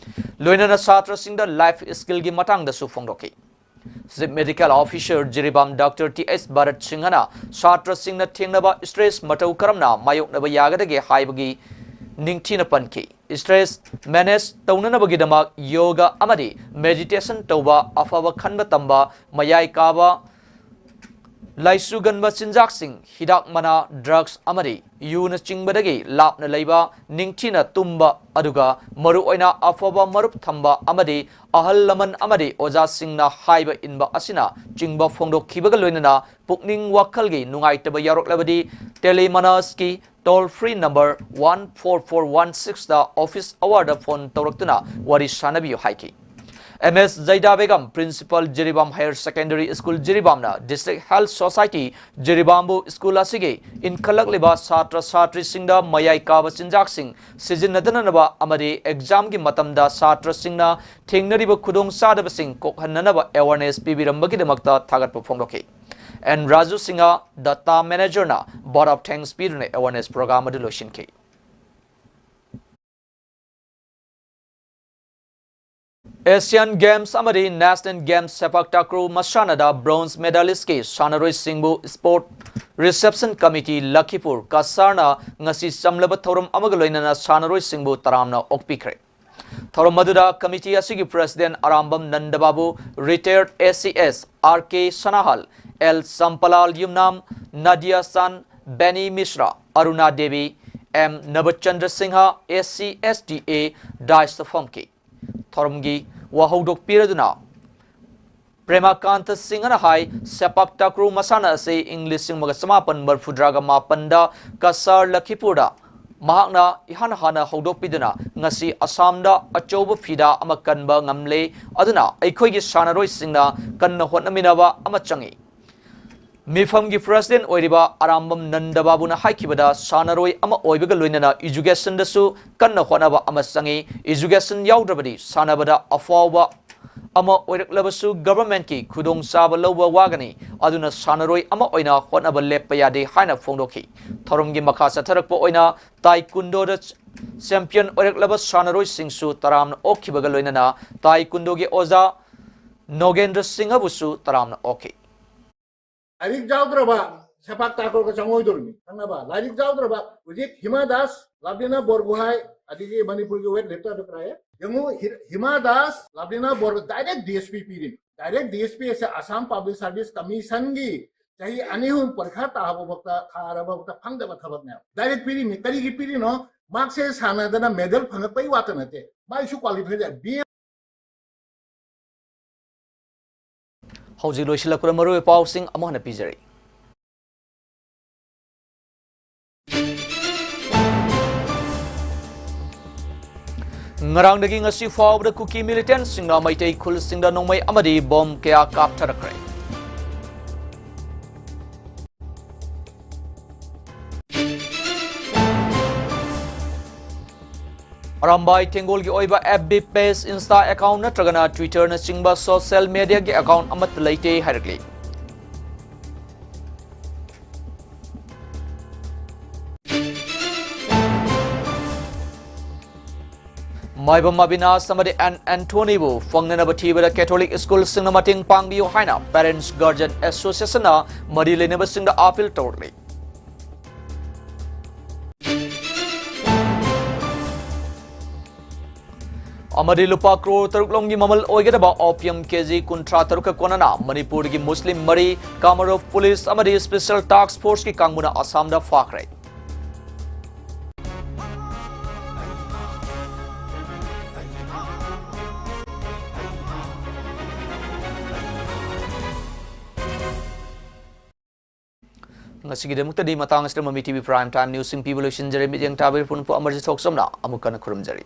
ꯂꯣꯏꯅꯅ ꯁꯥꯇ꯭ꯔꯁꯤꯡꯗ life skillꯒꯤ ꯃꯇꯥꯡꯗꯁꯨ ꯐꯣꯡꯗꯣꯛꯈꯤ꯫ Chief Medical Officer Jiribam doctor T H Bharat ꯁꯤꯡꯍꯅ ꯁꯥꯇ꯭ꯔꯁꯤꯡꯅ ꯊꯦꯡꯅꯕ stress ꯃꯇꯧ ꯀꯔꯝꯅ ꯃꯥꯌꯣꯛꯅꯕ ꯌꯥꯒꯗꯒꯦ ꯍꯥꯏꯕꯒꯤ ꯅꯤꯡꯊꯤꯅ ꯄꯟꯈꯤ꯫ Stress manage ꯇꯧꯅꯅꯕꯒꯤꯗꯃꯛ ꯌꯣꯒ ꯑꯃꯗꯤ meditation ꯇꯧꯕ, ꯑꯐꯕ ꯈꯟꯕ ꯇꯝꯕ, ꯃꯌꯥꯏ ꯀꯥꯕ ꯂꯥꯏꯁꯨꯒꯟꯕ ꯆꯤꯟꯖꯥꯛꯁꯤꯡ, ꯍꯤꯗꯥꯛ ꯃꯅꯥ, drugs ꯑꯃꯗꯤ ꯌꯨꯅꯆꯤꯡꯕꯗꯒꯤ ꯂꯥꯞꯅ ꯂꯩꯕ, ꯅꯤꯡꯊꯤꯅ ꯇꯨꯝꯕ, ꯑꯗꯨꯒ ꯃꯔꯨꯑꯣꯏꯅ ꯑꯐꯕ ꯃꯔꯨꯞ ꯊꯝꯕ ꯑꯃꯗꯤ ꯑꯍꯜ ꯂꯃꯟ ꯑꯃꯗꯤ ꯑꯣꯖꯥꯁꯤꯡꯅ ꯍꯥꯏꯕ ꯏꯟꯕ ꯑꯁꯤꯅꯆꯤꯡꯕ ꯐꯣꯡꯗꯣꯛꯈꯤꯕꯒ ꯂꯣꯏꯅꯅ ꯄꯨꯛꯅꯤꯡ ꯋꯥꯈꯜꯒꯤ ꯅꯨꯡꯉꯥꯏꯇꯕ ꯌꯥꯎꯔꯛꯂꯕꯗꯤ Telemanasꯀꯤ toll free number one four four one sixꯇ office hourꯗ phone ꯇꯧꯔꯛꯇꯨꯅ ꯋꯥꯔꯤ ꯁꯥꯅꯕꯤꯌꯨ ꯍꯥꯏꯈꯤ꯫ M S Zaida Begum, Principal, Jiribam Higher Secondary School, ꯖꯤꯔꯤꯕꯥꯝꯅ District Health Society, ꯖꯤꯔꯤꯕꯥꯝꯕꯨ ꯁ꯭ꯀꯨꯜ ꯑꯁꯤꯒꯤ ꯏꯟꯈꯠꯂꯛꯂꯤꯕ ꯁꯥꯇ꯭ꯔ ꯁꯥꯇ꯭ꯔꯤꯁꯤꯡꯗ ꯃꯌꯥꯏ ꯀꯥꯕ ꯆꯤꯟꯖꯥꯛꯁꯤꯡ ꯁꯤꯖꯤꯟꯅꯗꯅꯕ ꯑꯃꯗꯤ ꯑꯦꯛꯖꯥꯝꯒꯤ ꯃꯇꯝꯗ ꯁꯥꯇ꯭ꯔꯁꯤꯡꯅ ꯊꯦꯡꯅꯔꯤꯕ ꯈꯨꯗꯣꯡꯆꯥꯗꯕꯁꯤꯡ ꯀꯣꯛꯍꯟꯅꯅꯕ awareness ꯄꯤꯕꯤꯔꯝꯕꯒꯤꯗꯃꯛꯇ ꯊꯥꯒꯠꯄ ꯐꯣꯡꯗꯣꯛꯈꯤ꯫ ꯑꯦꯟ ꯔꯥꯖꯨ ꯁꯤꯡꯍ, Data Managerꯅ vote of thanks ꯄꯤꯗꯨꯅ awareness program ꯑꯗꯨ ꯂꯣꯏꯁꯤꯟꯈꯤ꯫ Asian Games ꯑꯃꯗꯤ National Games ꯁꯦꯄꯥꯛ ꯇꯥꯀ꯭ꯔꯨ ꯃꯁꯥꯟꯅꯗ bronze medalistꯀꯤ ꯁꯥꯟꯅꯔꯣꯏꯁꯤꯡꯕꯨ Sport Reception Committee ꯂꯈꯤꯄꯨꯔ ꯀꯁꯥꯔꯅ ꯉꯁꯤ ꯆꯝꯂꯕ ꯊꯧꯔꯝ ꯑꯃꯒ ꯂꯣꯏꯅꯅ ꯁꯥꯟꯅꯔꯣꯏꯁꯤꯡꯕꯨ ꯇꯔꯥꯝꯅ ꯑꯣꯛꯄꯤꯈ꯭ꯔꯦ꯫ ꯊꯧꯔꯝ ꯑꯗꯨꯗ committee ꯑꯁꯤꯒꯤ president ꯑꯔꯥꯝꯕꯝ ꯅꯟꯗꯕꯥꯕꯨ, retired A C S R K Sanahal, L Sampalal Yumnam, Nadiya Chan, Beni Mishra, Aruna Devi, M Nabachandra Singh, S C S T A, dais ꯐꯝꯈꯤ꯫ ꯊꯧꯔꯝꯒꯤ ꯋꯥ ꯍꯧꯗꯣꯛꯄꯤꯔꯗꯨꯅ ꯄ꯭ꯔꯦꯃꯥꯀꯥꯟꯇ ꯁꯤꯡꯍꯅ ꯍꯥꯏ, ꯁꯦꯄꯥꯛ ꯇꯥꯀ꯭ꯔꯨ ꯃꯁꯥꯟꯅ ꯑꯁꯤ ꯏꯪ ꯂꯤꯁꯤꯡ ꯑꯃꯒ ꯆꯃꯥꯄꯟ ꯃꯔꯤꯐꯨꯇꯔꯥꯒ ꯃꯥꯄꯟꯗ ꯀꯁꯥꯔ ꯂꯈꯤꯄꯨꯔꯗ ꯃꯍꯥꯛꯅ ꯏꯍꯥꯟ ꯍꯥꯟꯅ ꯍꯧꯗꯣꯛꯄꯤꯗꯨꯅ ꯉꯁꯤ ꯑꯁꯥꯝꯗ ꯑꯆꯧꯕ ꯐꯤꯗꯥ ꯑꯃ ꯀꯟꯕ ꯉꯝꯂꯦ꯫ ꯑꯗꯨꯅ ꯑꯩꯈꯣꯏꯒꯤ ꯁꯥꯟꯅꯔꯣꯏꯁꯤꯡꯅ ꯀꯟꯅ ꯍꯣꯠꯅꯃꯤꯟꯅꯕ ꯑꯃ ꯆꯪꯏ꯫ ꯃꯤꯐꯝꯒꯤ president ꯑꯣꯏꯔꯤꯕ ꯑꯔꯥꯝꯕꯝ ꯅꯟꯗ ꯕꯥꯕꯨꯅ ꯍꯥꯏꯈꯤꯕꯗ, ꯁꯥꯟꯅꯔꯣꯏ ꯑꯃ ꯑꯣꯏꯕꯒ ꯂꯣꯏꯅꯅ educationꯗꯁꯨ ꯀꯟꯅ ꯍꯣꯠꯅꯕ ꯑꯃ ꯆꯪꯏ꯫ Education ꯌꯥꯎꯗ꯭ꯔꯕꯗꯤ ꯁꯥꯟꯅꯕꯗ ꯑꯐꯥꯎꯕ ꯑꯃ ꯑꯣꯏꯔꯛꯂꯕꯁꯨ governmentꯀꯤ ꯈꯨꯗꯣꯡꯆꯥꯕ ꯂꯧꯕ ꯋꯥꯒꯅꯤ꯫ ꯑꯗꯨꯅ ꯁꯥꯟꯅꯔꯣꯏ ꯑꯃ ꯑꯣꯏꯅ ꯍꯣꯠꯅꯕ ꯂꯦꯞꯄ ꯌꯥꯗꯦ ꯍꯥꯏꯅ ꯐꯣꯡꯗꯣꯛꯈꯤ꯫ ꯊꯧꯔꯝꯒꯤ ꯃꯈꯥ ꯆꯠꯊꯔꯛꯄ ꯑꯣꯏꯅ taekwondoꯗ champion ꯑꯣꯏꯔꯛꯂꯕ ꯁꯥꯟꯅꯔꯣꯏꯁꯤꯡꯁꯨ ꯇꯔꯥꯝꯅ ꯑꯣꯛꯈꯤꯕꯒ ꯂꯣꯏꯅꯅ taekwondoꯒꯤ ꯑꯣꯖꯥ ꯅꯣꯒꯦꯟꯗ꯭ꯔ ꯁꯤꯡꯍꯕꯨꯁꯨ ꯇꯔꯥꯝꯅ ꯑꯣꯛꯈꯤ꯫ ꯂꯥꯏꯔꯤꯛ ꯌꯥꯎꯗ꯭ꯔꯕ ꯁꯦꯄꯥꯛ ꯇꯥꯀ꯭ꯔꯨꯒ ꯆꯪꯉꯣꯏꯗꯧꯔꯤꯃꯤ꯫ ꯈꯪꯉꯕ? ꯂꯥꯏꯔꯤꯛ ꯌꯥꯎꯗ꯭ꯔꯕ ꯍꯧꯖꯤꯛ ꯍꯤꯃꯥ ꯗꯥꯁ, ꯂꯥꯕꯂꯤꯅꯥ ꯕꯣꯔꯒꯣꯍꯥꯏ, ꯑꯗꯒꯤ ꯃꯅꯤꯄꯨꯔꯒꯤ weightlifter ꯑꯗꯨ ꯀꯔꯥꯏ? ꯌꯦꯡꯉꯨ, ꯍꯤ-, Hima Das, ꯂꯥꯕꯂꯤꯅꯥ ꯕꯣꯔꯒꯣꯍꯥꯏ direct D S P ꯄꯤꯔꯤꯃꯤ꯫ Direct D S P ꯑꯁꯦ Assam Public Service Commissionꯒꯤ ꯆꯍꯤ ꯑꯅꯤ ꯑꯍꯨꯝ ꯄꯔꯤꯈꯥ ꯇꯥꯕ ꯐꯥꯎꯗ, ꯊꯥꯔꯕ ꯐꯥꯎꯗ ꯐꯪꯗꯕ ꯊꯕꯛꯅꯦꯕ꯫ Direct ꯄꯤꯔꯤꯃꯤ꯫ ꯀꯔꯤꯒꯤ ꯄꯤꯔꯤꯅꯣ? ꯃꯍꯥꯛꯁꯦ ꯁꯥꯟꯅꯗꯅ medal ꯐꯪꯉꯛꯄꯩ ꯋꯥꯇ ꯅꯠꯇꯦ꯫ ꯃꯥꯏꯁꯨ qualify ꯂꯩ꯫ B ꯍꯧꯖꯤꯛ ꯂꯣꯏꯁꯤꯜꯂꯛꯄꯗ ꯃꯔꯨꯑꯣꯏꯕ ꯄꯥꯎꯁꯤꯡ ꯑꯃꯨꯛ ꯍꯟꯅ ꯄꯤꯖꯔꯤ꯫ ꯉꯔꯥꯡꯗꯒꯤ ꯉꯁꯤ ꯐꯥꯎꯕꯗ ꯀꯨꯀꯤ ꯃꯤꯂꯤꯇꯦꯟꯠꯁꯤꯡꯅ ꯃꯩꯇꯩ ꯈꯨꯜꯁꯤꯡꯗ ꯅꯣꯡꯃꯩ ꯑꯃꯗꯤ ꯕꯣꯝ ꯀꯌꯥ ꯀꯥꯞꯊꯔꯛꯈ꯭ꯔꯦ꯫ ꯑꯔꯥꯝꯕꯥꯏ ꯇꯦꯡꯒꯣꯜꯒꯤ ꯑꯣꯏꯕ F B page, Insta account ꯅꯠꯇ꯭ꯔꯒꯅ Twitter ꯅꯆꯤꯡꯕ social media ꯒꯤ account ꯑꯃꯠꯇ ꯂꯩꯇꯦ ꯍꯥꯏꯔꯛꯂꯤ꯫ ꯃꯥꯏꯕꯝ ꯑꯕꯤꯅꯥꯁ ꯑꯃꯗꯤ ꯑꯦꯟ ꯑꯦꯟꯊꯣꯅꯤꯕꯨ ꯐꯪꯅꯅꯕ ꯊꯤꯕꯗ ꯀꯦꯊꯣꯂꯤꯛ ꯁ꯭ꯀꯨꯜꯁꯤꯡꯅ ꯃꯇꯦꯡ ꯄꯥꯡꯕꯤꯌꯨ ꯍꯥꯏꯅ Parents Guardian Association ꯅ ꯃꯔꯤ ꯂꯩꯅꯕꯁꯤꯡꯗ appeal ꯇꯧꯔꯛꯂꯤ꯫ ꯑꯃꯗꯤ ꯂꯨꯄꯥ ꯀ꯭ꯔꯣꯔ ꯇꯔꯨꯛ ꯂꯣꯝꯒꯤ ꯃꯃꯜ ꯑꯣꯏꯒꯗꯕ opium K G ꯀꯨꯟꯊ꯭ꯔꯥ ꯇꯔꯨꯛꯀ ꯀꯣꯟꯅꯅ ꯃꯅꯤꯄꯨꯔꯒꯤ ꯃꯨꯁꯂꯤꯝ ꯃꯔꯤ ꯀꯥꯃꯔꯨꯞ ꯄꯨꯂꯤꯁ ꯑꯃꯗꯤ Special Task Force ꯀꯤ ꯀꯥꯡꯕꯨꯅ ꯑꯁꯥꯝꯗ ꯐꯥꯈ꯭ꯔꯦ꯫ ꯉꯁꯤꯒꯤꯗꯃꯛꯇꯗꯤ ꯃꯇꯥꯡ ꯑꯁꯤꯗ ꯃꯃꯤ T V Prime Time News ꯁꯤꯡ ꯄꯤꯕ ꯂꯣꯏꯁꯤꯟꯖꯔꯦ꯫ ꯃꯤꯠꯌꯦꯡ ꯇꯥꯕꯤꯔꯤꯕ ꯄꯨꯝꯅꯃꯛꯄꯨ ꯑꯃꯔꯖꯤꯠ ꯊꯣꯛꯆꯝꯅ ꯑꯃꯨꯛ ꯍꯟꯅ ꯈꯨꯔꯨꯝꯖꯔꯤ꯫